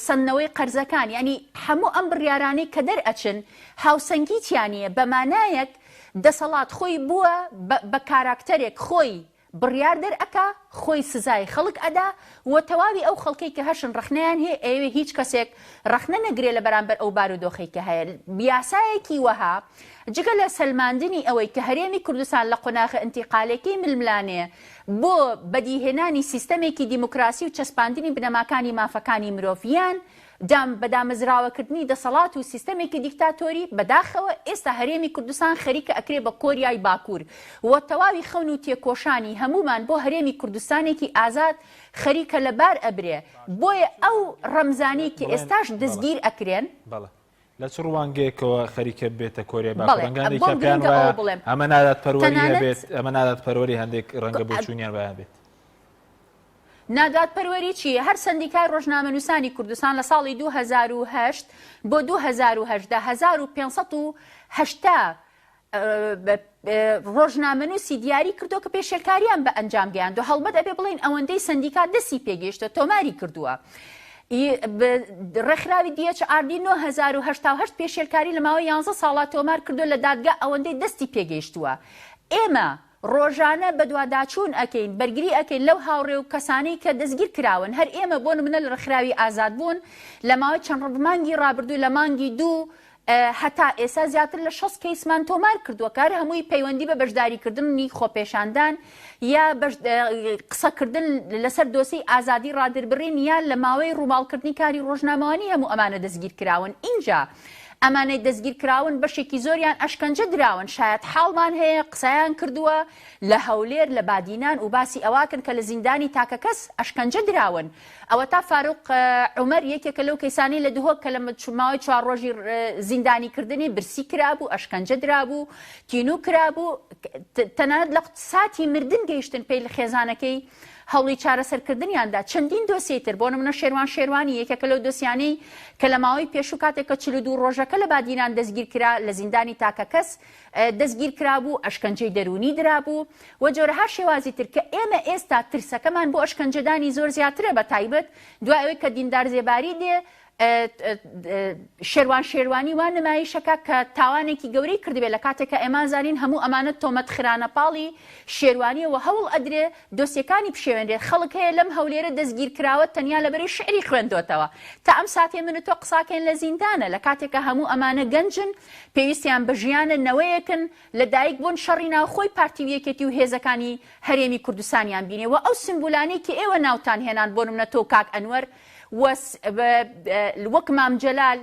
سەندنەوەی قەرزەکان، یانی هەموو ئەم بڕیارانەی کە دەرئەچن هاوسەنگی تیا نییە، بە مانایەک دەسەڵات خۆی بووە بە کاراکتەرێک خۆی بڕیار دەرئەکا، خۆی سزای خەڵک ئەدا و تەواوی ئەو خەڵکەی کە هەشن ڕەخنەیان هەیە ئەیەوێ هیچ کەسێک ڕەخنە نەگرێ لە بەرامبەر ئەو بارودۆخەی کە هەیە. یاسایەکی وەها جگە لە سەلماندنی ئەوەی کە هەرێمی کوردستان لە قۆناغە ئینتیقالێکەی ململانێ بۆ بەدیهێنانی سیستەمێکی دیموکراسی و چەسپاندنی بنەماکانی مافەکانی مرۆڤ یان دام بە دامەزراوەکردنی دەسەڵات و سیستەمێکی دیکتاتۆری، بەداخەوە ئێستا هەرێمی کوردستان خەریکە ئەکرێ بە کۆریای باکوور و تەواوی خەون و تێکۆشانی هەموومان بۆ هەرێمی کوردستانێکی ئازاد خەریکە لە بار ئەبرێ بۆیە ئەو ڕەمزانەی کە ئێستاش دەستگیر ئەکرێن. بەڵێ لە چ ڕوانگەیەکەوە خەریکە ببێتە کۆریای باکوور؟ بەڵێ ڕەنگە بۆم هەندێکیان پێیان گرنگە ئەوە وایە بڵێم ئەمە نادادپەروەری تەنانەت هەبێت ئەمە نادادپەروەری هەندێک ڕەنگە بۆچوونیان وایە بێت. نادادپەروەری چی؟ هەر سەندیکای ڕۆژنامەنووسانی کوردستان لە ساڵی 2008 بۆ 2018 1580 ڕۆژنامەنووسی دیاری کردووە کە پێشێلکاریان بە ئەنجام گەیاندووە، هەڵبەت ئەبێ بڵێین ئەوەندەی سەندیکا دەستی پێگەیشتووە تۆماری کردووە. ڕێکخراوی DHRD 9088 پێشێلکاری لە ماوەی 11 ساڵا تۆمار کردووە لە دادگا ئەوەندەی دەستی پێگەیشتووە. ئێمە ڕۆژانە بەدواداچوون ئەکەین، بەرگری ئەکەین لەو هاوڕێ و کەسانەی کە دەستگیر کراون، هەر ئێمە بۆ نمونە لە ڕێکخراوی ئازادبوون لە ماوەی چەند مانگی ڕابردوو لە مانگی دوو هەتا ئێستا زیاتر لە 60 کەیسمان تۆمار کردووە کە هەر هەمووی پەیوەندی بە بەشداریکردنی خۆپێشاندان یا قسەکردن لەسەر دۆسیەی ئازادی ڕادربڕین یا لە ماوەی ڕووماڵکردنی کاری ڕۆژنامەوانی هەموو ئەمانە دەستگیر کراون ئینجا ئەمانەی دەستگیرکراون بەشێکی زۆریان ئەشکەنجە دراون، شایەتحاڵمان هەیە قسەیان کردووە لە هەولێر لە بادینان و باسی ئەواکەن کە لە زیندانی تاکەکەس ئەشکەنجە دراون. ئەوەتا فاروق عومەر یەکێکە لەو کەیسانەی لە دهۆک کە لە ماوەی چوار ڕۆژی زیندانیکردنی برسی کرابوو، ئەشکەنجە درابوو، تینوو کرابوو، تەنانەت لە ساتی مردن گەیشتن پێی لە خێزانەکەی هەوڵی چارەسەرکردنیان دا. چەندین دۆسیەی تر، بۆ نموونە شێروان شێروانی یەکێکە لەو دۆسیانەی کە لە ماوەی پێشوو کاتێک کە 42 ڕۆژەکە لە بادینان دەستگیر کرا لە زیندانی تاکەکەس دەستگیر کرابوو، ئەشکەنجەی دەروونی درابوو و جۆرەها شێوازی تر کە ئێمە ئێستا ترسەکەمان بۆ ئەشکەنجەدانی زۆر زیاترە بە تایبەت دوای ئەوەی کە دیندار زێباری دێ شێروان شێروانی وا نمایشەکە کە تاوانێکی گەورەی کردبێ لە کاتێک کە ئێمە زانین هەموو ئەمانە تۆمەت خرانە پاڵی شێروانیەوە هەوڵ ئەدرێ دۆسیەکانی بشێوێنرێت خەڵک هەیە لەم هەولێرە دەستگیر کراوە تەنیا لەبەرەی شعری خوێندۆتەوە تا ئەم ساتەی من و تۆ قساکەین لە زیندانە لە کاتێک کە هەموو ئەمانە گەنجن پێویستیان بە ژیانە نەوەیەکن لە دایک بوون شەڕی ناوخۆی پارتی و یەکێتی و هێزەکانی هەرێمی کوردستانیان بینێ وە ئەو سمبولانەی کە ئێوە ناوتان هێنان بۆ نمونە تۆ و کاک ئەنوەر و وەک مام جەلال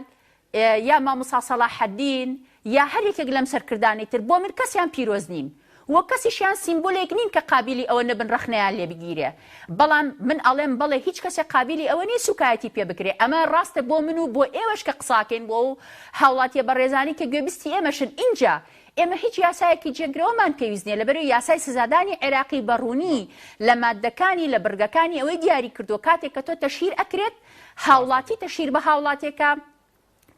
یا مامۆستا سەڵاحەدین یا هەر یەکێک لەم سەرکردانەی تر بۆ من کەسیان پیرۆز نین و کەسیشیان سیمبولێک نین کە قابیلی ئەوە نەبن ڕەخنەیان لێ بگیرێ بەڵام من ئەڵێم بەڵێ هیچ کەسێک قابیلی ئەوە نیە سوکایەتی پێ بکرێ ئەمە ڕاستە بۆ من و بۆ ئێوەش کە قساکەین بۆ ئەو هاوڵاتیە بەڕێزانەی کە گوێبیستی ئێمەشن ئینجا ئێمە هیچ یاسایەکی جێگرەوەمان پێویست نیە لەبەرئەوەی یاسای سزادانی عێراقی بە ڕوونی لە ماددەکانی لە بڕگەکانی ئەوەی دیاری کردووە کاتێک کە تۆ تەشهیر ئەکرێت هاوڵاتی تەشهیر بە هاوڵاتێکە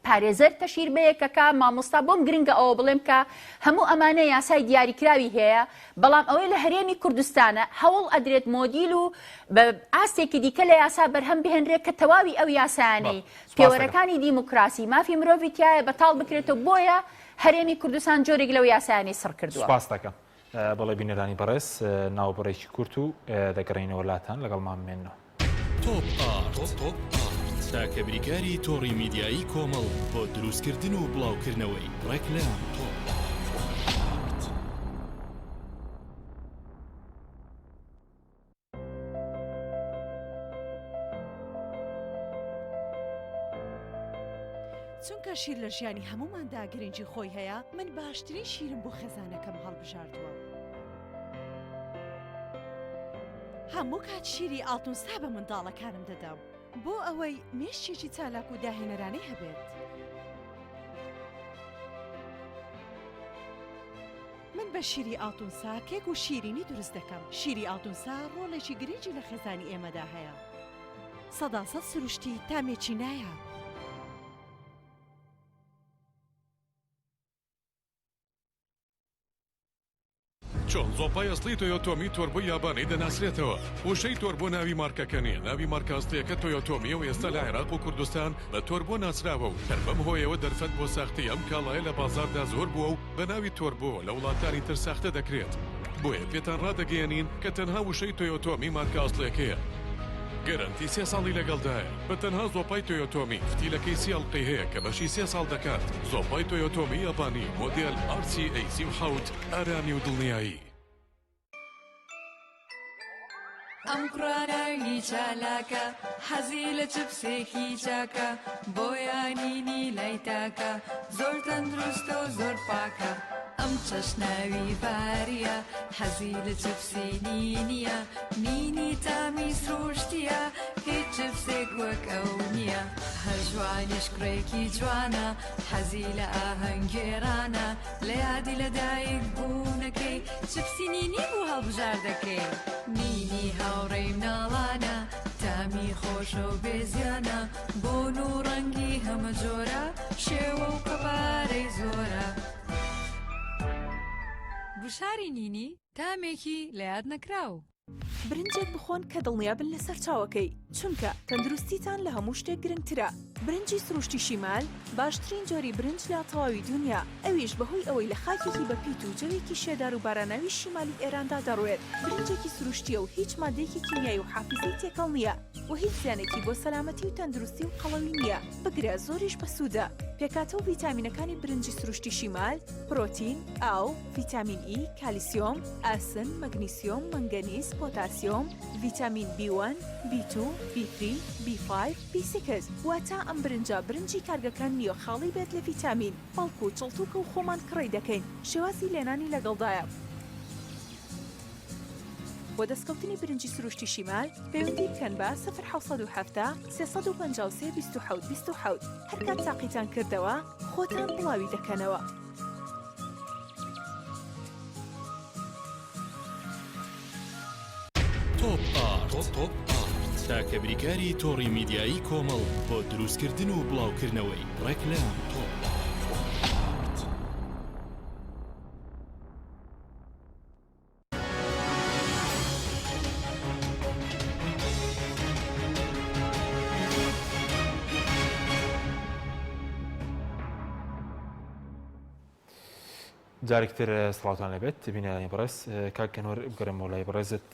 پارێزەر تەشهیر بە یەکەکە مامۆستا بۆم گرنگە ئەوە بڵێم کە هەموو ئەمانە یاسای دیاریکراوی هەیە بەڵام ئەوەی لە هەرێمی کوردستانە هەوڵ ئەدرێت مۆدیل و بە ئاستێکی دیکە لە یاسا بەرهەم بهێنرێت کە تەواوی ئەو یاسایانەی پێوەرەکانی دیموکراسی مافی مرۆڤی تیایە بەتاڵ بکرێتەوە بۆیە هەرێمی کوردستان جۆرێک لەو یاسایانەی سڕ کردووە. سوپاست دەکەم. بەڵێ بینەرانی بەڕێز ناوبڕێکی کورت و دەگەڕێینەوە لاتان لەگەڵمان بمێننەوە. تۆپ ئارت تاکە بریکاری تۆڕی میدیایی کۆمەڵ بۆ دروستکردن و بڵاوکردنەوەی ڕێکلام. تۆپ ئارت. چونکە. شیر لە ژیانی هەمووماندا گرنگی خۆی هەیە، من باشترین شیرم بۆ خێزانەکەم هەڵبژاردووە. هەموو کات شیری ئاڵتونسا بە منداڵەکانم دەدەم بۆ ئەوەی مێشکێکی چالاک و داهێنەرانەی هەبێت. من بە شیری ئاڵتونسا کێک و شیرینی دروست دەکەم. شیری ئاڵتونسا ڕۆڵێکی گرنگی لە خێزانی ئێمەدا هەیە. سەداسەد سروشتی تامێکی نایاب. چۆن زۆپای ئەسڵی تۆیۆتۆمی تۆربۆی یابانی دەناسرێتەوە؟ وشەی تۆربۆ ناوی مارکەکە نییە، ناوی مارکە ئەسڵییەکە تۆیۆتۆمییە و ئێستا لە عێراق و کوردستان بە تۆربۆ ناسراوە و هەر بەم هۆیەوە دەرفەت بۆ ساختەی ئەم کاڵایە لە بازاڕدا زۆر بووە و بە ناوی تۆربۆ لە وڵاتانی تر ساختە دەکرێت. بۆیە پێتان ڕادەگەیەنین کە تەنها وشەی تۆیۆتۆمی مارکە ئەسڵیەکەیە. گەرەنتی سێ ساڵی لەگەڵدایە. بە تەنها زۆپای تۆیۆتۆمی فتیلەکەی سی ئەڵقەی هەیە کە بەشی سێ ساڵ دەکات. زۆپای تۆیۆتۆمی یابانی مۆدێل RCA 37 ئارامی و دڵنیایی. ئەم کوڕە ناوی چالاکە حەزی لە چپسێکی چاکە بۆیانینی لای تاکە زۆر تەندروستە و زۆر پاکە ئەم چەشناوی باریە حەزی لە چپسی نینیە نینی تامی سروشتیە هیچ چپسێک وەک ئەو نییە هەر جوانیش کوڕێکی جوانە حەزی لە ئاهەنگگێڕانە لە یادی لەدایک بوونەکەی چپسی نینی بوو هەڵبژاردەکەی. نینی هاوڕێی مناڵانە تامی خۆشە و بێ زیانە بۆن و ڕەنگی هەمە جۆرە شێوە و قەبارەی زۆرە. گوشاری نینی تامێکی لە یاد نەکراو. برنجێک بخۆن کە دڵنیابن لە سەرچاوەکەی، چونکە تەندروستیتان لە هەموو شتێک گرنگترە. برنجی سروشتی شیمال باشترین جۆری برنج لە تەواوی دونیا، ئەویش بەهۆی ئەوەی لە خاکێکی بەپیت و جەوێکی شێدار و باراناوی شیمالی ئێراندا دەڕوێت، برنجێکی سروشتییە و هیچ ماددەیەکی کیمیایی و حافیزەی تێکەڵ نییە و هیچ زیانێکی بۆ سەلامەتی و تەندروستی و قەڵەوی نییە، بگرە زۆریش بەسوودە. پێکهاتە و ڤیتامینەکانی برنجی سروشتی شیمال، پرۆتین، ئاو، ڤیتامین ئی، کالیسیۆم، ئاسن، مەگنیسیۆم، مەنگەنیز، پۆتاسیۆم، ڤیتامین بی وەن، بی تو، بی تری، بی فایڤ، بی سیکس، واتە ئەم برنجە برنجی کارگەکان نییە خاڵی بێت لە ڤیتامین، بەڵکو چڵتوکە و خۆمان کڕی دەکەین، شێوازی لێنانی لەگەڵدایە. بۆ دەستکەوتنی برنجی سروشتی شیمال پەیوەندی بکەن بە، 0770 353 27 27، هەرکات تاقیتان کردەوە خۆتان بڵاوی دەکەنەوە. تۆپ ئارت تاکە بریکاری تۆڕی میدیایی کۆمەڵ بۆ دروستکردن و بڵاوکردنەوەی ڕێکلام. تۆپ ئارت. جارێکتر سڵاوتان لەبێت بینەرانی بەڕێز کاک کەنوەر بگەڕێمەوە لای بەڕێزت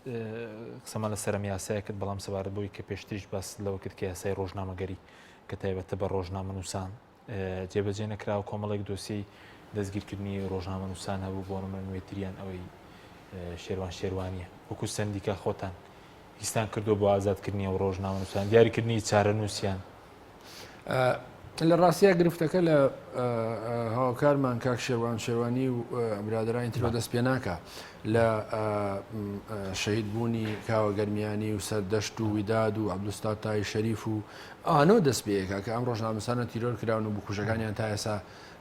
قسەمان لەسەر ئەم یاسایە کرد بەڵام سەبارەت بۆی کە پێشتریش باس لەوە کرد کە یاسای ڕۆژنامەگەری کە تایبەتە بە ڕۆژنامەنووسان جێبەجێ نەکرا و کۆمەڵێک دۆسیەی دەستگیرکردنی ڕۆژنامەنووسان هەبوو بۆ نمونە نوێتریان ئەوەی شێروان شێروانیە وەکو سەندیکا خۆتان هیچتان کردو بۆ ئازادکردنی ئەو ڕۆژنامەنووسان دیاریکردنی چارەنووسیان لە ڕاستیا گرفتەکە لە هاوکارمان کاک شێوان شێوانی و برادرانی ترۆ دەست پێ ناکە لە شەهید بوونی کاوە گەرمیانی و سەردەشت و ویداد و عبدستار تای شەریف و ئانۆ دەست پێەکە کە ئەم ڕۆژنامەسانە تیرۆر کراون و بکوژەکانیان تا ئێسا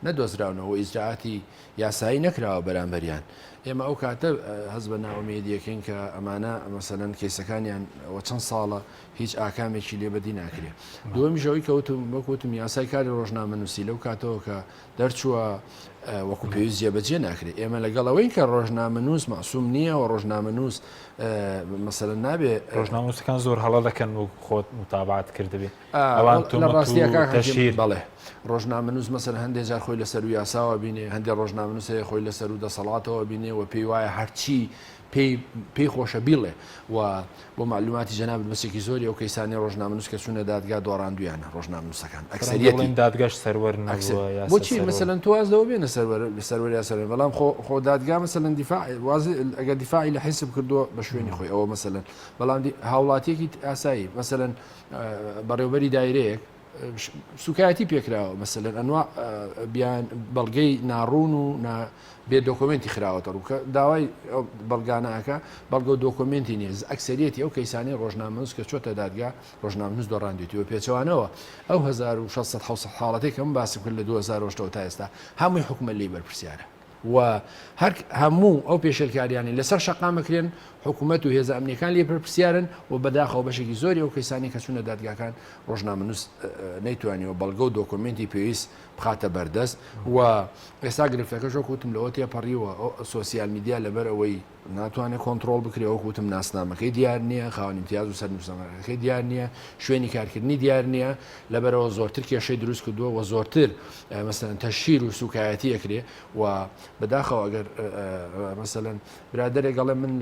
نەدۆزراونەوە ئیجرائاتی یاسایی نەکراوە بەرامبەریان ئێمە ئەو کاتە هەز بە ناومێدیەکەین کە ئەمانە مەسەلەن کەیسەکانیان وە چەند ساڵە هیچ ئاکامێکی لێ بەدی ناکرێ. دووەمیش ئەوەی کە وتم وەک وتم یاسای کاری ڕۆژنامەنووسی لەو کاتەوە کە دەرچووە وەکو پێویست جێبەجێ ناکرێ. ئێمە لەگەڵ ئەوەین کە ڕۆژنامەنووس مەعسووم نییە و ڕۆژنامەنووس مەسەلەن نابێ ڕۆژنامەنووسەکان زۆر هەڵە دەکەن و خۆت متابعەت کردبێ ئەوان لە ڕاستیە کاک حەکیم بەڵێ ڕۆژنامەنووس مەسەلەن هەندێ جار خۆی لە سەروو یاساوە بینێ هەندێ ڕۆژنامەنووس هەیە خۆی لە سەروو دەسەڵاتەوە بینێ و پێی وایە هەرچی پێی پێی خۆشە بیڵێ و بۆ مەعلوماتی جەنابت بەشێکی زۆری ئەو کەیسانەی ڕۆژنامەنووس کە چوونە دادگا دۆڕاندوویانە ڕۆژنامەنووسەکان ئەکسەریەتی بڵێن دادگاش سەروەر نەبووە یاسا بۆچی سەروەر مەسەلەن تۆ واز لەوە بێنە سەروەر سەروەر یا سەروەر بەڵام خۆ خۆ دادگا مەسەلەن دیفاع واز ئەگەر دیفاعی لە حیزب کردووە بە شوێنی خۆی ئەوە مەسەلەن بەڵام دی- هاوڵاتیەکی ئاسایی مەسەلەن بەڕێوبەری دایرەیەک. سوکایەتی پێکراوە مەسەلەن ئەنوا بیان بەڵگەی ناڕوون و بێ دۆکۆمێنتی خراوەتە ڕوو کە داوای بەڵگانە ئەکا بەڵگە و دۆکۆمێنتی نییە ئەکسەریەتی ئەو کەیسانەی ڕۆژنامەنووس کە چۆتە دادگا ڕۆژنامەنووس دۆڕاندێتی و پێچەوانەوە ئەو 1600 700 حاڵەتەی کە من باسم کرد لە 2008 تا ئێستا هەمووی حکومەت لێی بەرپرسیارە و هەر هەموو ئەو پێشێلکاریانەی لەسەر شەقام ئەکرێن حکومەت و هێزە ئەمنیەکان لێ بەرپرسیارن و بەداخەوە بەشێکی زۆری ئەو کەیسانەی کە چوونە دادگاکان ڕۆژنامەنووس نەیتوانیوە بەڵگە و دۆکۆمێنتی پێویست بخاتە بەردەست و ئێستا گرفتەکەش وەک وتم لەوە تێپەڕیوە سۆسیال میدیا لەبەر ئەوەی ناتوانێت کۆنتڕۆڵ بکرێ وەک وتم ناسنامەکەی دیار نییە خاوەن امتیاز و سەرنووسنامەکەی دیار نییە شوێنی کارکردنی دیار نییە لەبەرەوە زۆرتر کێشەی دروست کردووە و زۆرتر مەسەلەن تەشهیر و سوکایەتی ئەکرێ و بەداخەوە ئەگەر مەسەلەن برادەرێک ئەڵێ من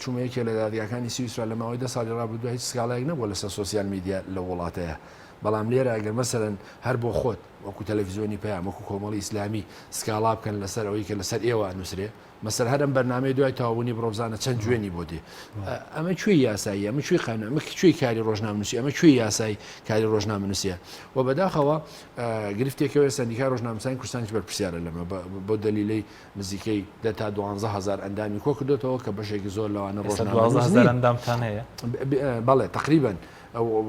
چوومە یەکێ لە دادگاکانی سویسرا لە ماوەی دە ساڵی ڕابردووە هیچ سکاڵایەک نەبووە لەسەر سۆسیال میدیا لەو وڵاتەیە بەڵام لێرە ئەگەر مەسەلەن هەر بۆ خۆت وەکو تەلەفیزیۆنی پەیام وەکو کۆمەڵی ئیسلامی سکاڵا بکەن لەسەر ئەوەی کە لەسەر ئێوە ئەنووسرێ مەسەر هەر ئەم بەرنامەیە دوای تەواوبوونی بڕۆ بزانە چەند جوێنی بۆ دێ ئەمە کوێی یاسایی ئەمە کوێی قانون ئەمە کوێی کاری ڕۆژنامەنووسی ئەمە کوێی یاسایی کاری ڕۆژنامەنووسیە و بەداخەوە گرفتێکەوە سەندیکای ڕۆژنامەنووسانی کوردستانیش بەرپرسیارە لەمە بۆ دەلیلەی نزیکەی دە تا دوانزە هەزار ئەندامی کۆ کردوێتەوە کە بەشێکی زۆر لەوانە ڕۆژنامەنووس هەزار ئەندامتان هەیە بەڵێ تقریبا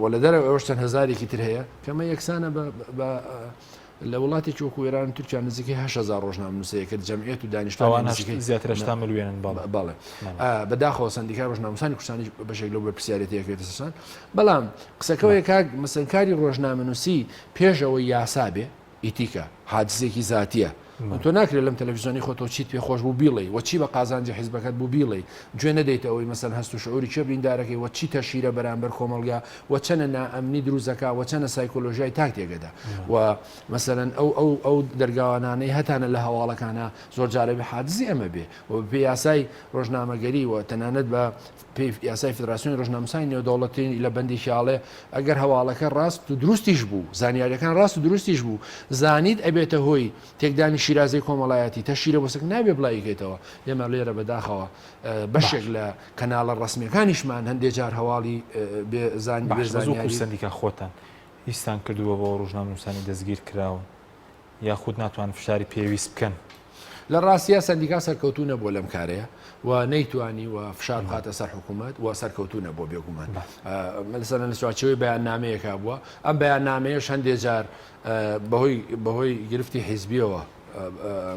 و لە دەرەوە ئەوش چەند هەزارێکی تر هەیە کەمە یەکسانە بە لە وڵاتێکی وەکو ئێران و تورکیا نزیکەی 8000 ڕۆژنامەنووس هەیە کە جەمعیەت و دانیشتوانی ئەوانەش نزیکەی زیاتر 80 ملیۆنن بەڵێ. بەڵێ بەداخەوە سەندیکای ڕۆژنامەنووسانی کوردستانیش بەشێک لەو بەرپرسیارێتیە ئەکەوێتە سەرشان بەڵام قسەکەوەیە کاک مەسەن کاری ڕۆژنامەنووسی پێش ئەوەی یاسا بێ ئیتیکە حادسێکی زاتیە تۆ ناکرێت لەم تەلەفیزیۆنی خۆتەوە چیت پێ خۆش بوو بیڵێی وە چی بە قازانجی حیزبەکەت بوو بیڵێی گوێ نەدەیتە ئەوەی مەسەن هەست و شعوری کێ بریندارەکەی وە چی تەشهیرە بەرامبەر کۆمەڵگا وە چەنە نائەمنی دروست دەکا وە چەنە سایکۆلۆژیای تاک تێگەدا و مەسەلەن ئەو ئەو ئەو دەرگاوانانەی هەتانە لە هەواڵەکانا زۆر جارە بێ حادزی ئەمە بێ و بە پێی یاسای ڕۆژنامەگەری و تەنانەت بە پێی یاسای فدراسیۆنی ڕۆژنامەنووسانی نێودەوڵەتی لە بەندێکی ئاڵێ ئەگەر هەواڵەکە ڕاست و دروستیش بوو زانیاریەکان ڕاست و دروستیش بوو زانیت ئەبێتە هۆی تێکدانی شیرازەی کۆمەڵایەتی تەشیرە بۆ سک نابێ بڵاویکەیتەوە ئێمە لێرە بەداخەوە بەشێک لە کەناڵە ڕەسمیەکانیشمان هەندێ جار هەواڵی بێ زان بێ باشە بەس وەکو زانیاری سەندیکا خۆتان هیچتان کردووە بۆ ڕۆژنامەنووسانی دەستگیر کراون یاخود ناتوان فشاری پێویست بکەن؟ لە ڕاستیا سەندیکا سەرکەوتوو نەبووە لەم کارەیە و نەیتوانی و فشار بخاتە سەر حکوومەت و سەرکەوتوو نەبووە بێگومان مەسەلەن لە چوارچێوەی بەیاننامەیەکا بووە ئەم بەیاننامەیەش هەندێ جار بەهۆی بەهۆی گرفتی حیزبیەوە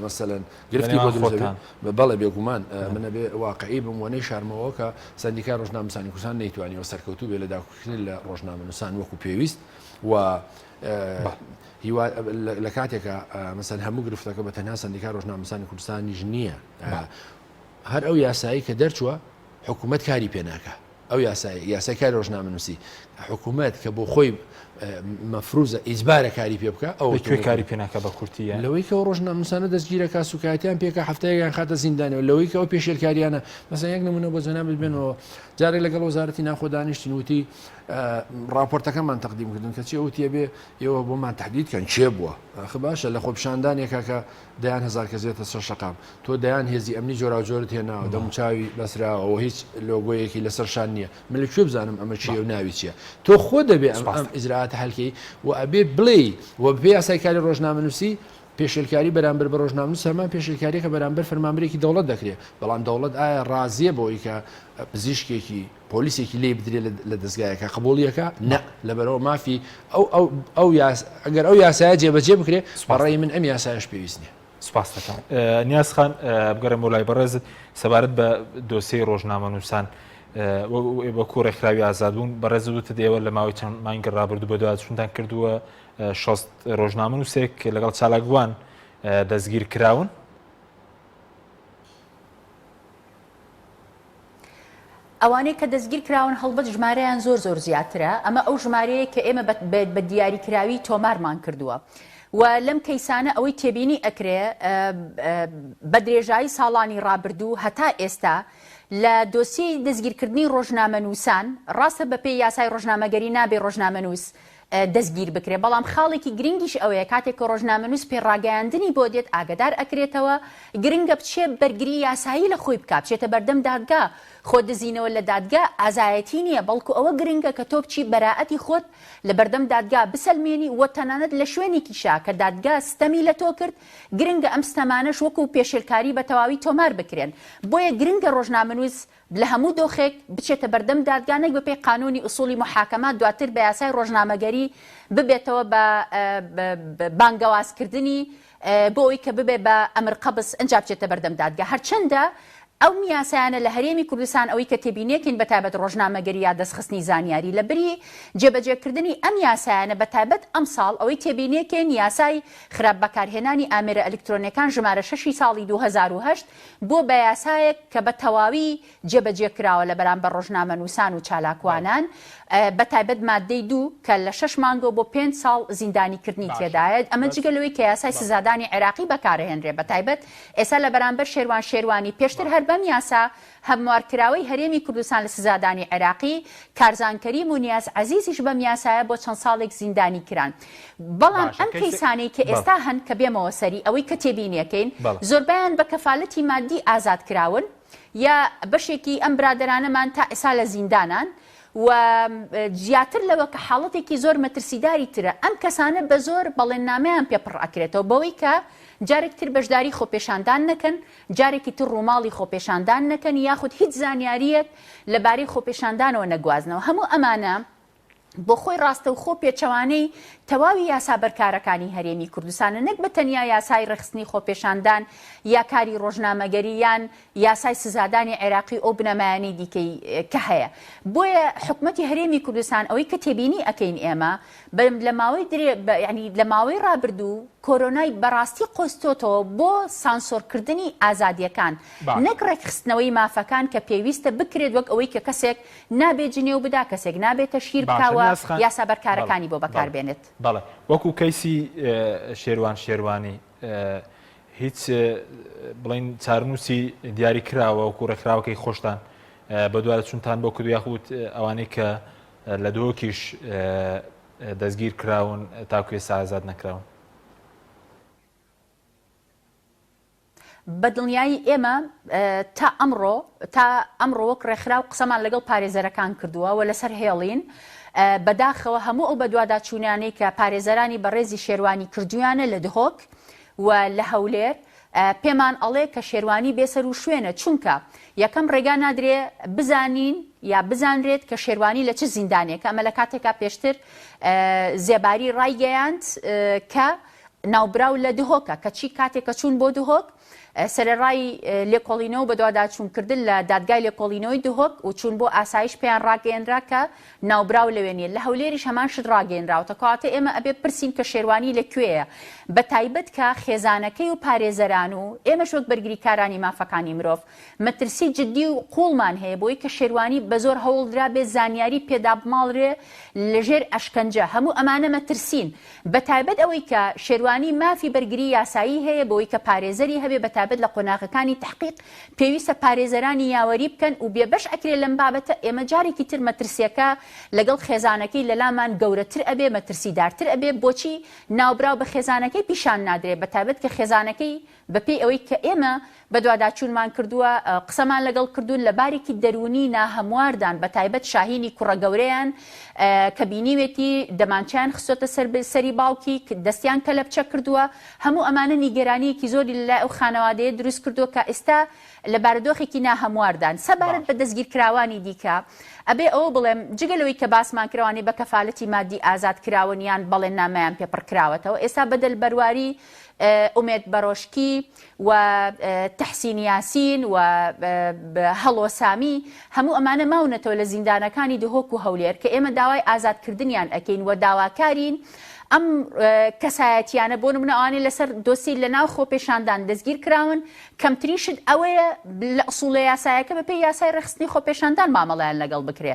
مەسەلەن گرفتی بۆ دروست دەبێت بەڵێ بێگومان من ئەبێ واقعی بم و نەیشارمەوە کە سەندیکای ڕۆژنامەنووسانی کوردستان نەیتوانیوە سەرکەوتوو بێ لە داکۆکیکردن لە ڕۆژنامەنووسان وەکو پێویست و هیوا لە کاتێکا مەسەن هەموو گرفتەکە بە تەنها سەندیکای ڕۆژنامەنووسانی کوردستانیش نییە هەر ئەو یاسایی کە دەرچووە حکوومەت کاری پێ ناکە ئەو یاسای یاسای کاری ڕۆژنامەنووسی حکوومەت کە بۆ خۆی مەفروزە ئیجبارە کاری پێ بکە ئەو کوێ کاری پێ ناکە بە کورتیە لەوەی کە ڕۆژنامەنووسانە دەستگیرەکە سوکایەتیان پێکە هەفتەیەکیان خاتە زیندانەوە لەوەی کە ئەو پێشێلکاریانە مەسەن یەک نمونە بۆ جەنابت بێنەوە جارێک لەگەڵ وەزارەتی ناخۆ دانیشتین وتی ڕاپۆرتەکەمان تەقدیم کردن کەچی ئەو وتی ئەبێ ئێوە بۆمان تەحدید کەن کێ بووە ئاخ باشە لە خۆپیشاندانێکا کە دەیان هەزار کەس دێتە سەر شەقام تۆ دەیان هێزی ئەمنی جۆراوجۆرت هێناوە دەموچاوی بەسراوە و هیچ لۆگۆیەکی لەسەر شان نییە من لە کوێ بزانم ئەمە چییە و ناوی چییە تۆ خۆ دەبێ ئەم ئەم ئیجرائاتە هەلکەی و ئەبێ بڵێی و بەپێی یاسای کاری ڕۆژنامەنووسی پێشێلکاری بەرامبەر بە ڕۆژنامەنووس هەمان پێشێلکارییە کە بەرامبەر فەرمانبەرێکی دەوڵەت دەکرێ بەڵام دەوڵەت ئایا ڕازییە بەوەی کە پزیشکێکی پۆلیسێکی لێی بدرێ لە دەزگایەکە قبوڵی ئەکا؟ نا، لەبەرئەوە مافی ئەو ئەو ئەو یاس ئەگەر ئەو یاسایە جێبەجێ بکرێ بە ڕەئی من ئەم یاسایەش پێویست نییە. سوپاست دەکەم نیاز خان، بگەڕێمەوە لای بەڕێزت سەبارەت بە دۆسیەی ڕۆژنامەنووسان وەکو ڕێکخراوی ئازادبوون بەڕێزت وتت ئێوە لە ماوەی چەند مانگی ڕابردوو بەدواداچوونتان کردووە 60 ڕۆژنامەنووسێک لەگەڵ چالاکوان دەستگیر کراون. ئەوانەی کە دەستگیر کراون هەڵبەت ژمارەیان زۆر زۆر زیاترە، ئەمە ئەو ژمارەیە کە ئێمە بە دیاریکراوی تۆمارمان کردووە و لەم کەیسانە ئەوەی تێبینی ئەکرێ بە درێژایی ساڵانی ڕابردوو هەتا ئێستا لە دۆسیەی دەستگیرکردنی ڕۆژنامەنووسان ڕاستە بەپێی یاسای ڕۆژنامەگەری نابێ ڕۆژنامەنووس. دەستگیر بکرێ، بەڵام خاڵێکی گرنگیش ئەوەیە کاتێک کە ڕۆژنامەنووس پێڕاگەیاندنی بۆ دێت ئاگەدار ئەکرێتەوە، گرنگە بچێ بەرگری یاسایی لە خۆی بکا، بچێتە بەردەم دادگا، خۆ دزینەوە لە دادگا ئازایەتی نییە، بەڵکو ئەوە گرنگە کە تۆ بچی بەرائەتی خۆت لە بەردەم دادگا بسەلمێنی و تەنانەت لە شوێنێکیشا کە دادگا ستەمی لە تۆ کرد گرنگە ئەم ستەمانەش وەکو پێشێلکاری بە تەواوی تۆمار بکرێن، بۆیە گرنگە ڕۆژنامەنووس لە هەموو دۆخێک بچێتە بەردەم دادگا نەک بەپێی قانونی ئوسوڵی موحاکەمات دواتر بە یاسای ڕۆژنامەگەری ببێتەوە بە بانگەوازکردنی بۆ ئەوی کە ببێ بە ئەمر قەبز ئەنجا بچێتە بەردەم دادگا هەرچەندە ئەو یاسایانە لە هەرێمی کوردستان ئەوەی کە تێبینێکین بە تایبەت ڕۆژنامەگەری یا دەستخستنی زانیاری لە بری جێبەجێکردنی ئەم یاسایانە بە تایبەت ئەمساڵ ئەوەی تێبینێکین یاسای خراپ بەکارهێنانی ئامێرە ئەلکترۆنیەکان ژمارە شەشی ساڵی 2008 بووە بە یاسایەک کە بە تەواوی جێبەجێ کراوە لە بەرامبەر ڕۆژنامەنووسان و چالاکوانان، بە تایبەت ماددەی دوو کە لە شەش مانگەوە بۆ پێنج ساڵ زیندانیکردنی تێدایە، ئەمە جگە لەوەی کە یاسای سزادانی عێراقی بەکارئەهێنرێ بە تایبەت ئێستا لە بەرامبەر شێروان شێروانی پێشتر هەر بەم یاسا هەموارکراوەی هەرێمی کوردستان لە سزادانی عێراقی، کارزان کەریم و نیاز عەزیزیش بەم یاسایە بۆ چەند ساڵێک زیندانی کران. بەڵام باشە ئەم کەیسێ کەیسانەی کە بەڵێ. ئێستا هەن کە بێمەوە سەری ئەوەی کە تێبینیەکەین بەڵێ. زۆربەیان بە کەفالەتی مادی ئازاد کراون یا بەشێکی ئەم برادەرانەمان تا ئێستا لە زیندانان و زیاتر لەوە کە حاڵەتێکی زۆر مەترسیداری ترە ئەم کەسانە بە زۆر بەڵێننامەیان پێ پڕ ئەکرێتەوە بەوەی کە جارێک تر بەشداری خۆپێشاندان نەکەن جارێکی تر ڕووماڵی خۆپێشاندان نەکەن یاخود هیچ زانیارییەک لە بارەی خۆپێشاندانەوە نەگوازنەوە. هەموو ئەمانە بۆ خۆی ڕاستەوخۆ پێچەوانەی تەواوی یاسا بەرکارەکانی هەرێمی کوردستانە نەک بە تەنیا یاسای ڕێکخستنی خۆپێشاندان یا کاری ڕۆژنامەگەری یان یاسای سزادانی عێراقی و ئەو بنەمایانەی دیکەی کە هەیە. بۆیە حکومەتی هەرێمی کوردستان ئەوەی کە تێبینی ئەکەین ئێمە بە لە ماوەی درێ بە یانی لە ماوەی ڕابردوو کۆرۆنای بەڕاستی قۆستۆتەوە بۆ سانسۆرکردنی ئازادیەکان باشە. نەک ڕێکخستنەوەی مافەکان کە پێویستە بکرێت وەک ئەوەی کە کەسێک نابێ جنێو بدا کەسێک نابێ تەشهیر بکا باشە و نیاز خان یاسا بەڵێ بەرکارەکانی بۆ بەکار بەڵێ بێنێت. بەڵێ وەکو کەیسی شێروان شێروانی هیچ بڵین چارنووسی دیاری کراوە وەکو ڕێکخراوەکەی خۆشتان بەدواداچوونتان بۆ کردو یاخود ئەوانەی کە لە دهۆکیش دەستگیر کراون تاکو ئێستا ئازاد نەکراون. بە دڵنیایی ئێمە تا ئەمڕۆ تا ئەمڕۆ وەک ڕێکخراو قسەمان لەگەڵ پارێزەرەکان کردووە و لەسەر هێڵین بەداخەوە هەموو ئەو بەدواداچوونانەی کە پارێزەرانی بەڕێزی شێروانی کردویانە لە دهۆک و لە هەولێر پێمان ئەڵێ کە شێروانی بێسەروشوێنە چونکە یەکەم ڕێگا نادرێ بزانین یا بزانرێت کە شێروانی لە چ زیندانێکە ئەمە لە کاتێکا پێشتر زێباری ڕایگەیاند کە ناوبراو لە دهۆکە کەچی کاتێک کە چوون بۆ دهۆک سەرەڕای لێکۆڵینەوە و بەدواداچوونکردن لە دادگای لێکۆڵینەوەی دهۆک و چوون بۆ ئاسایش پێیان ڕاگەیەنرا کە ناوبراو لەوێ نییە، لە هەولێریش هەمان شت ڕاگەیەنراوەتە، کەواتە ئێمە ئەبێ بپرسین کە شێروانی لە کوێیە؟ بە تایبەت کە خێزانەکەی و پارێزەران و ئێمەش وەک بەرگریکارانی مافەکانی مرۆڤ مەترسی جدی و قووڵمان هەیە بۆی کە شێروانی بە زۆر هەوڵدرابێ زانیاری پێدابماڵرێ لە ژێر ئەشکەنجە، هەموو ئەمانە مەترسین بە تایبەت ئەوەی کە شێروانی مافی بەرگری یاسایی هەیە بۆی کە پارێزەری هەبێ بە تایبەت لە قۆناغەکانی تەحقیق پێویستە پارێزەرانی یاوەری بکەن و بێبەش ئەکرێ لەم بابەتە، ئێمە جارێکی تر مەترسیەکە لەگەڵ خێزانەکەی لەلامان گەورەتر ئەبێ مەترسیدارتر ئەبێ، بۆچی ناوبراو بە خێزانەکەی پیشان نادرێ بەتایبەت کە خێزانەکەی بەپێی ئەوەی کە ئێمە بەدواداچوونمان کردووە قسەمان لەگەڵ کردوون لە بارێکی دەروونی ناهەمواردان بەتایبەت شاهینی کوڕە گەورەیان کە بینیوێتی دەمانچەیان خستۆتە سەر سەری باوکی دەستیان کەلەپچە کردووە هەموو ئەمانە نیگەرانییەکی زۆری لەلای ئەو خانەوادەیە دروست کردووە کە ئێستا لە بارودۆخێکی ناهەمواردان. سەبارەت بە دەستگیرکراوانی دیکە، ئەبێ ئەوە بڵێم، جگە لەوەی کە باسمان کرد ئەوانەی بە کەفالەتی مادی ئازاد کراون یان بەڵێننامەیان پێ پڕ کراوەتەوە، ئێستا بەدەل بەرواری، ئومێد بەرۆشکی و تەحسین یاسین و هەڵۆ سامی، هەموو ئەمانە ماونەتەوە لە زیندانەکانی دهۆک و هەولێر کە ئێمە داوای ئازادکردنیان ئەکەین و داواکارین ئەم کەسایەتیانە بۆ نمونە ئەوانەی لەسەر دۆسیەی لەناو خۆپێشاندان دەستگیر کراون کەمترین شت ئەوەیە لە ئسوڵە یاسایەکە بەپێی یاسای ڕێکخستنی خۆپێشاندان مامەڵەیان لەگەڵ بکرێ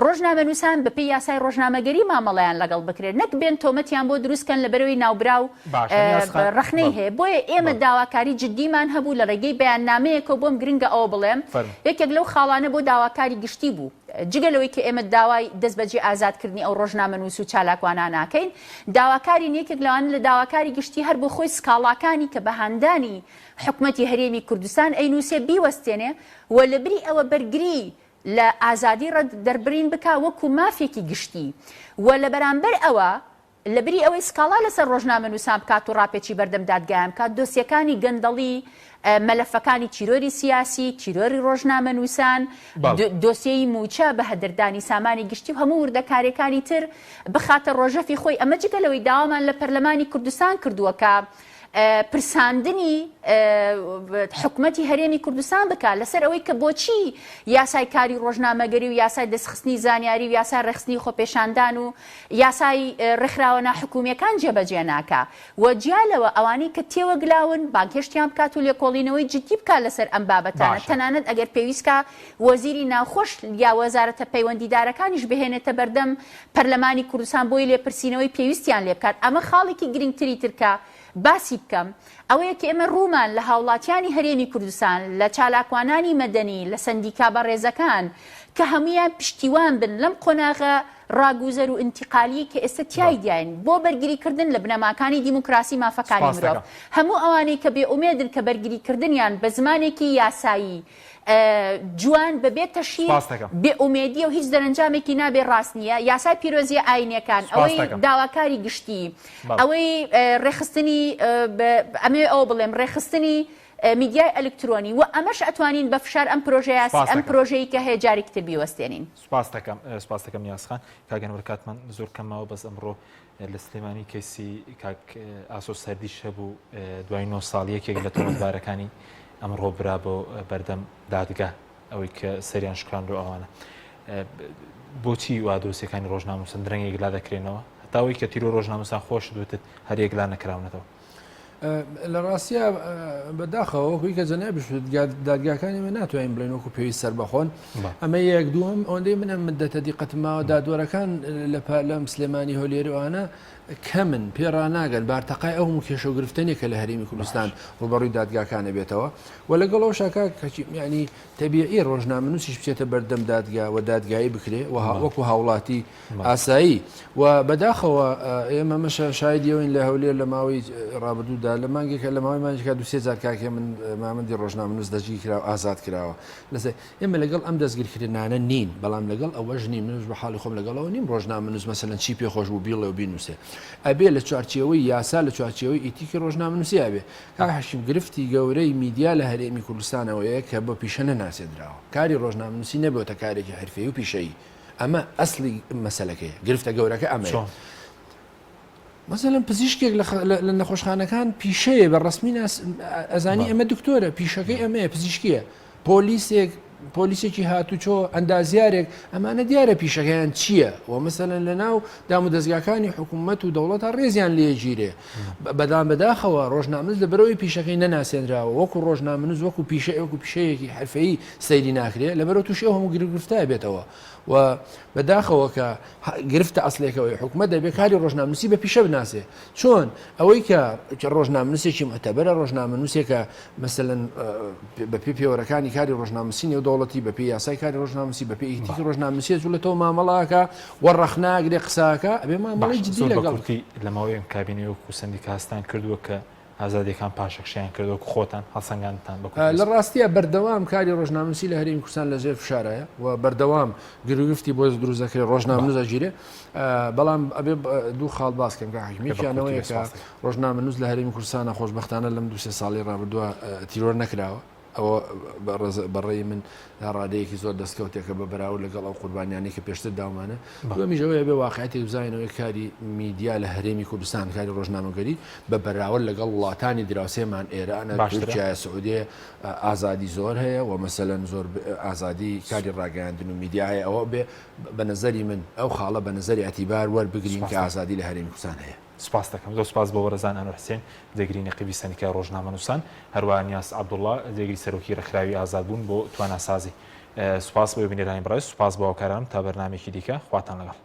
ڕۆژنامەنووسان بەپێی یاسای ڕۆژنامەگەری مامەڵەیان لەگەڵ بکرێ نەک بێن تۆمەتیان بۆ دروست کەن لەبەرەوەی ناوبراو ڕەخنەی هەیە بۆیە ئێمە داواکاری جدیمان هەبوو لە ڕێگەی بەیاننامەیەکەوە بۆم گرنگە ئەوە بڵێم یەکێک لەو خاڵانە بۆ داواکاری گشتی بوو. جگە لەوەی کە ئێمە داوای دەستبەجێ ئازادکردنی ئەو ڕۆژنامەنووس و چالاکوانە ناکەین، داواکارین یەکێک لەوانە لە داواکاری گشتی هەر بۆ خۆی سکاڵاکانی کە بە هاندانی حکومەتی هەرێمی کوردستان ئەینووسێ بیوەستێنێ و لەبری ئەوە بەرگری لە ئازادی ڕا دەربرین بکا وەکو مافێکی گشتی و لەبەرامبەر ئەوە لەبری ئەوەی سکاڵا لەسەر ڕۆژنامەنووسان بکات و ڕاپێچی بەردەم دادگایان بکات، دۆسیەکانی گەندەڵی، مەلەفەکانی تیرۆری سیاسی، تیرۆری ڕۆژنامەنووسان، دۆسیەی مووچە، بەهەدەردانی سامانی گشتی و هەموو وردەکارییەکانی تر بخاتە ڕۆژەفی خۆی، ئەمە جگە لەوەی داوامان لە پەرلەمانی کوردستان کردووە کە پرساندنی حکومەتی هەرێمی کوردستان بکات لەسەر ئەوەی کە بۆچی یاسای کاری ڕۆژنامەگەری و یاسای دەستخستنی زانیاری و یاسای ڕێکخستنی خۆپێشاندان و یاسای ڕێکخراوە ناحکومییەکان جێبەجێ ناکا و جیا لەوە ئەوانەی کە تێوەگلاون بانگهێشتیان بکات و لێکۆڵینەوەی جدی بکات لەسەر ئەم بابەتانە باشە. تەنانەت ئەگەر پێویست کا وەزیری ناوخۆش یا وەزارەتە پەیوەندیدارەکانیش بهێنێتە بەردەم پەرلەمانی کوردستان بۆی لێپرسینەوەی پێویستیان لێ بکات ئەمە خاڵێکی گرنگتری تر کە باسی بکەم ئەوەیە کە ئێمە ڕوومان لە هاوڵاتیانی هەرێمی کوردستان لە چالاکوانانی مەدەنی لە سەندیکا بەڕێزەکان کە هەموویان پشتیوان بن لەم قۆناغە ڕاگوزەر و ئینتیقالیەی کە ئێستا تیایداین بۆ بەرگری کردن لە بنەماکانی دیموکراسی مافەکانی سپاست مرۆڤ دەکەم. هەموو ئەوانەی کە بێ ئومێدن کە بەرگری کردنیان بە زمانێکی یاسایی جوان بە بێ تەشهیر سپاست دەکەم. بێ ئومێدیە و هیچ دەرەنجامێکی نابێ ڕاست نیە یاسای پیرۆزیە ئاینیەکان سپاست ئەوەی دەکەم. داواکاری گشتی بەڵێ. ئەوەی ڕێکخستنی ئەمەوێ ئەوە بڵێم ڕێکخستنی میدیای ئەلکترۆنی و ئەمەش ئەتوانین بە فشار ئەم پرۆژەیە سپاست ئەم دەکەم. پرۆژەی کە هەیە جارێکی تر بیوەستێنین. سوپاست دەکەم سوپاست دەکەم نیاز خان. کاک ئەنوەر کاتمان زۆر کەم ماوە بەس ئەمڕۆ لە سلێمانی کەیسی کاک ئاسۆ سەردیش هەبوو دوای 9 ساڵ یەکێک لە تۆمەتبارەکانی ئەمڕۆ برا بۆ بەردەم دادگا ئەوەی کە سەریان شکاند و ئەوانە بۆچی وا دۆسیەکانی ڕۆژناموسن درەنگ یەکلا دەکرێنەوە هەتاوەی کە تیرۆ ڕۆژناموسان خۆش دوتت هەر یەکلا نەکراونەتەوە لە ڕاستیا بەداخەوە وەکوی کە جەنابیش دادگاکانی ئێمە ناتوانین بڵێن وەکو پێویست سەربەخۆن ئەمە یەک دووەم ئەوەندەی من ئەم مدەتە دیقەتم ماوە دادوەرەکان لە پارلەم سلێمانی هۆلێروانە کەمن پێڕاناگەن بارتەقای ئەو هەموو کێشە و گرفتە نیە کە لە هەرێمی کوردستان ڕوبەڕووی دادگاکانە بێتەوە و لەگەڵ ئەو شاکە کەچی ینی تەبیعی ڕۆژنامەنووسیش بچێتە بەردەم دادگا و دادگایی بکرێ و وەکو هاوڵاتی ئاسایی و بەداخەوە ئێمە مەشە شایدی ئەوین لە هەولێر لە ماوەی ڕابردوودا لە مانگێکە لە ماوەی مانگێکا دو سێ جار کاکێ من مامەندی ڕۆژنامەنووس دەستگیر کرا و ئازاد کراوە لەسەر ئێمە لەگەڵ ئەم دەستگیرکردنانە نین بەڵام لەگەڵ ئەوەش نین منش بە حاڵی خۆم لەگەڵ ئەوە نیم ڕۆژنامەنووس مەسەلەن چی پێ خۆش بوو بیڵێ و بینووسێ ئەبێ لە چوارچێوەی یاسا لە چوارچێوەی ئیتیکی ڕۆژنامەنووسی ئەبێ کاک حەشیم گرفتی گەورەی میدیا لە هەرێمی کوردستانەوەیە کە بە پیشە نەناسێندراوە کاری ڕۆژنامەنووسی نەبێتە کارێکی حرفەیی و پیشەیی ئەمە ئەسڵی مەسەلەکەیە گرفتە گەورەکە ئەمەیە چۆن؟ مەسەلەن پزیشکێک لە خ- لە لە نەخۆشخانەکان پیشەیە بە ڕسمی ناس ئەزانی بەڵێ. ئەمە دکتۆرە پیشەکەی ئەمەیە پزیشکیە پۆلیسێک پۆلیسێکی هاتوچۆ ئەندازیارێک ئەمانە دیارە پیشەکەیان چییە و مەسەلەن لە ناو دام و دەزگاکانی حکوومەت و دەوڵەتە ڕێزیان لێگیرێ بەدام بەداخەوە ڕۆژنامەنووس لە بەرەوەی پیشەکەی نەناسێنراوە وەکو ڕۆژنامەنووس وەکو پیشە وەکو پیشەیەکی حرفەیی سەیری ناکرێ لەبەرەوە تووشی ئەو هەموو گرفتە بێتەوە و بەداخەوە کە گرفتە ئەسلێکەوەی حکومەت دەبێ کاری ڕۆژنامەنووسی بە پیشە بناسێ چۆن ئەوەی کە ڕۆژنامەنووسێکی معتەبەرە ڕۆژنامەنووسێکە مەسەلەن بە پێی پێوەرەکانی کاری ڕۆژنامەنووسی نێودەوڵەتی بە پێی یاسای کاری ڕۆژنامەنووسی بە پێی ئیتیکی ڕۆژنامەنووسی جوڵێتەوە مامەڵەکە و ڕەخناگرێ قساکە ئەبێ مامەڵەی جدی زۆر بە لەگەڵ کورتی لە ماوەی ئەم کابینەیە وەکو سەندیکا هەستان کردووە کە ئازادیەکان پاشەکشەیان کردووە وەکو خۆتان هەڵسەنگاندتان بە کورتی لە ڕاستیا بەردەوام کاری ڕۆژنامەنووسی لە هەرێمی کوردستان لە ژێر فشارایە و بەردەوام گرفتگرفتی بۆ دروست دەکرێت ڕۆژنامەنووس ئەگیرێ بەڵام ئەبێ دوو خاڵ باس کەم کاک حەکیم یەکیان ئەوەیە کە ڕۆژنامەنووس لە هەرێمی کوردستانە خۆشبەختانە لەم دوو سێ ساڵی ڕابردووە تیرۆر نەکراوە ئەوە بەڕێی من تا ڕادەیەکی زۆر دەستکەوتێکە بە بەراورد لەگەڵ ئەو قوربانیانەی کە پێشتر داومانە دووەمیش ئەوەیە بێ واقعیەتێک بزانینەوەی کاری میدیا لە هەرێمی کوردستان کاری ڕۆژنامەگەری بە بەراورد لەگەڵ وڵاتانی دراوسێمان ئێرانە تورکیا سعودیە ئازادی زۆر هەیە و مەسەلەن زۆر ئازادی کاری ڕاگەیاندن و میدیا هەیە ئەوە بێ بە نەزەری من ئەو خاڵە بە نەزەری ئەتیبار وەربگرین کە ئازادی لە هەرێمی کوردستان هەیە. سوپاست دەکەم. زۆر سوپاس بۆ بەڕێزان ئەنوەر حسێن، جێگری نەقیبی سەندیکای ڕۆژنامەنووسان، هەروەها نیاز عەبدوڵڵا، جێگری سەرۆکی ڕێکخراوی ئازادبوون بۆ تواناسازی. سوپاس بۆ بینەرانی بەڕێز، سوپاس بۆ هاوکارانم تا بەرنامەیەکی دیکە، خواتان لەگەڵ.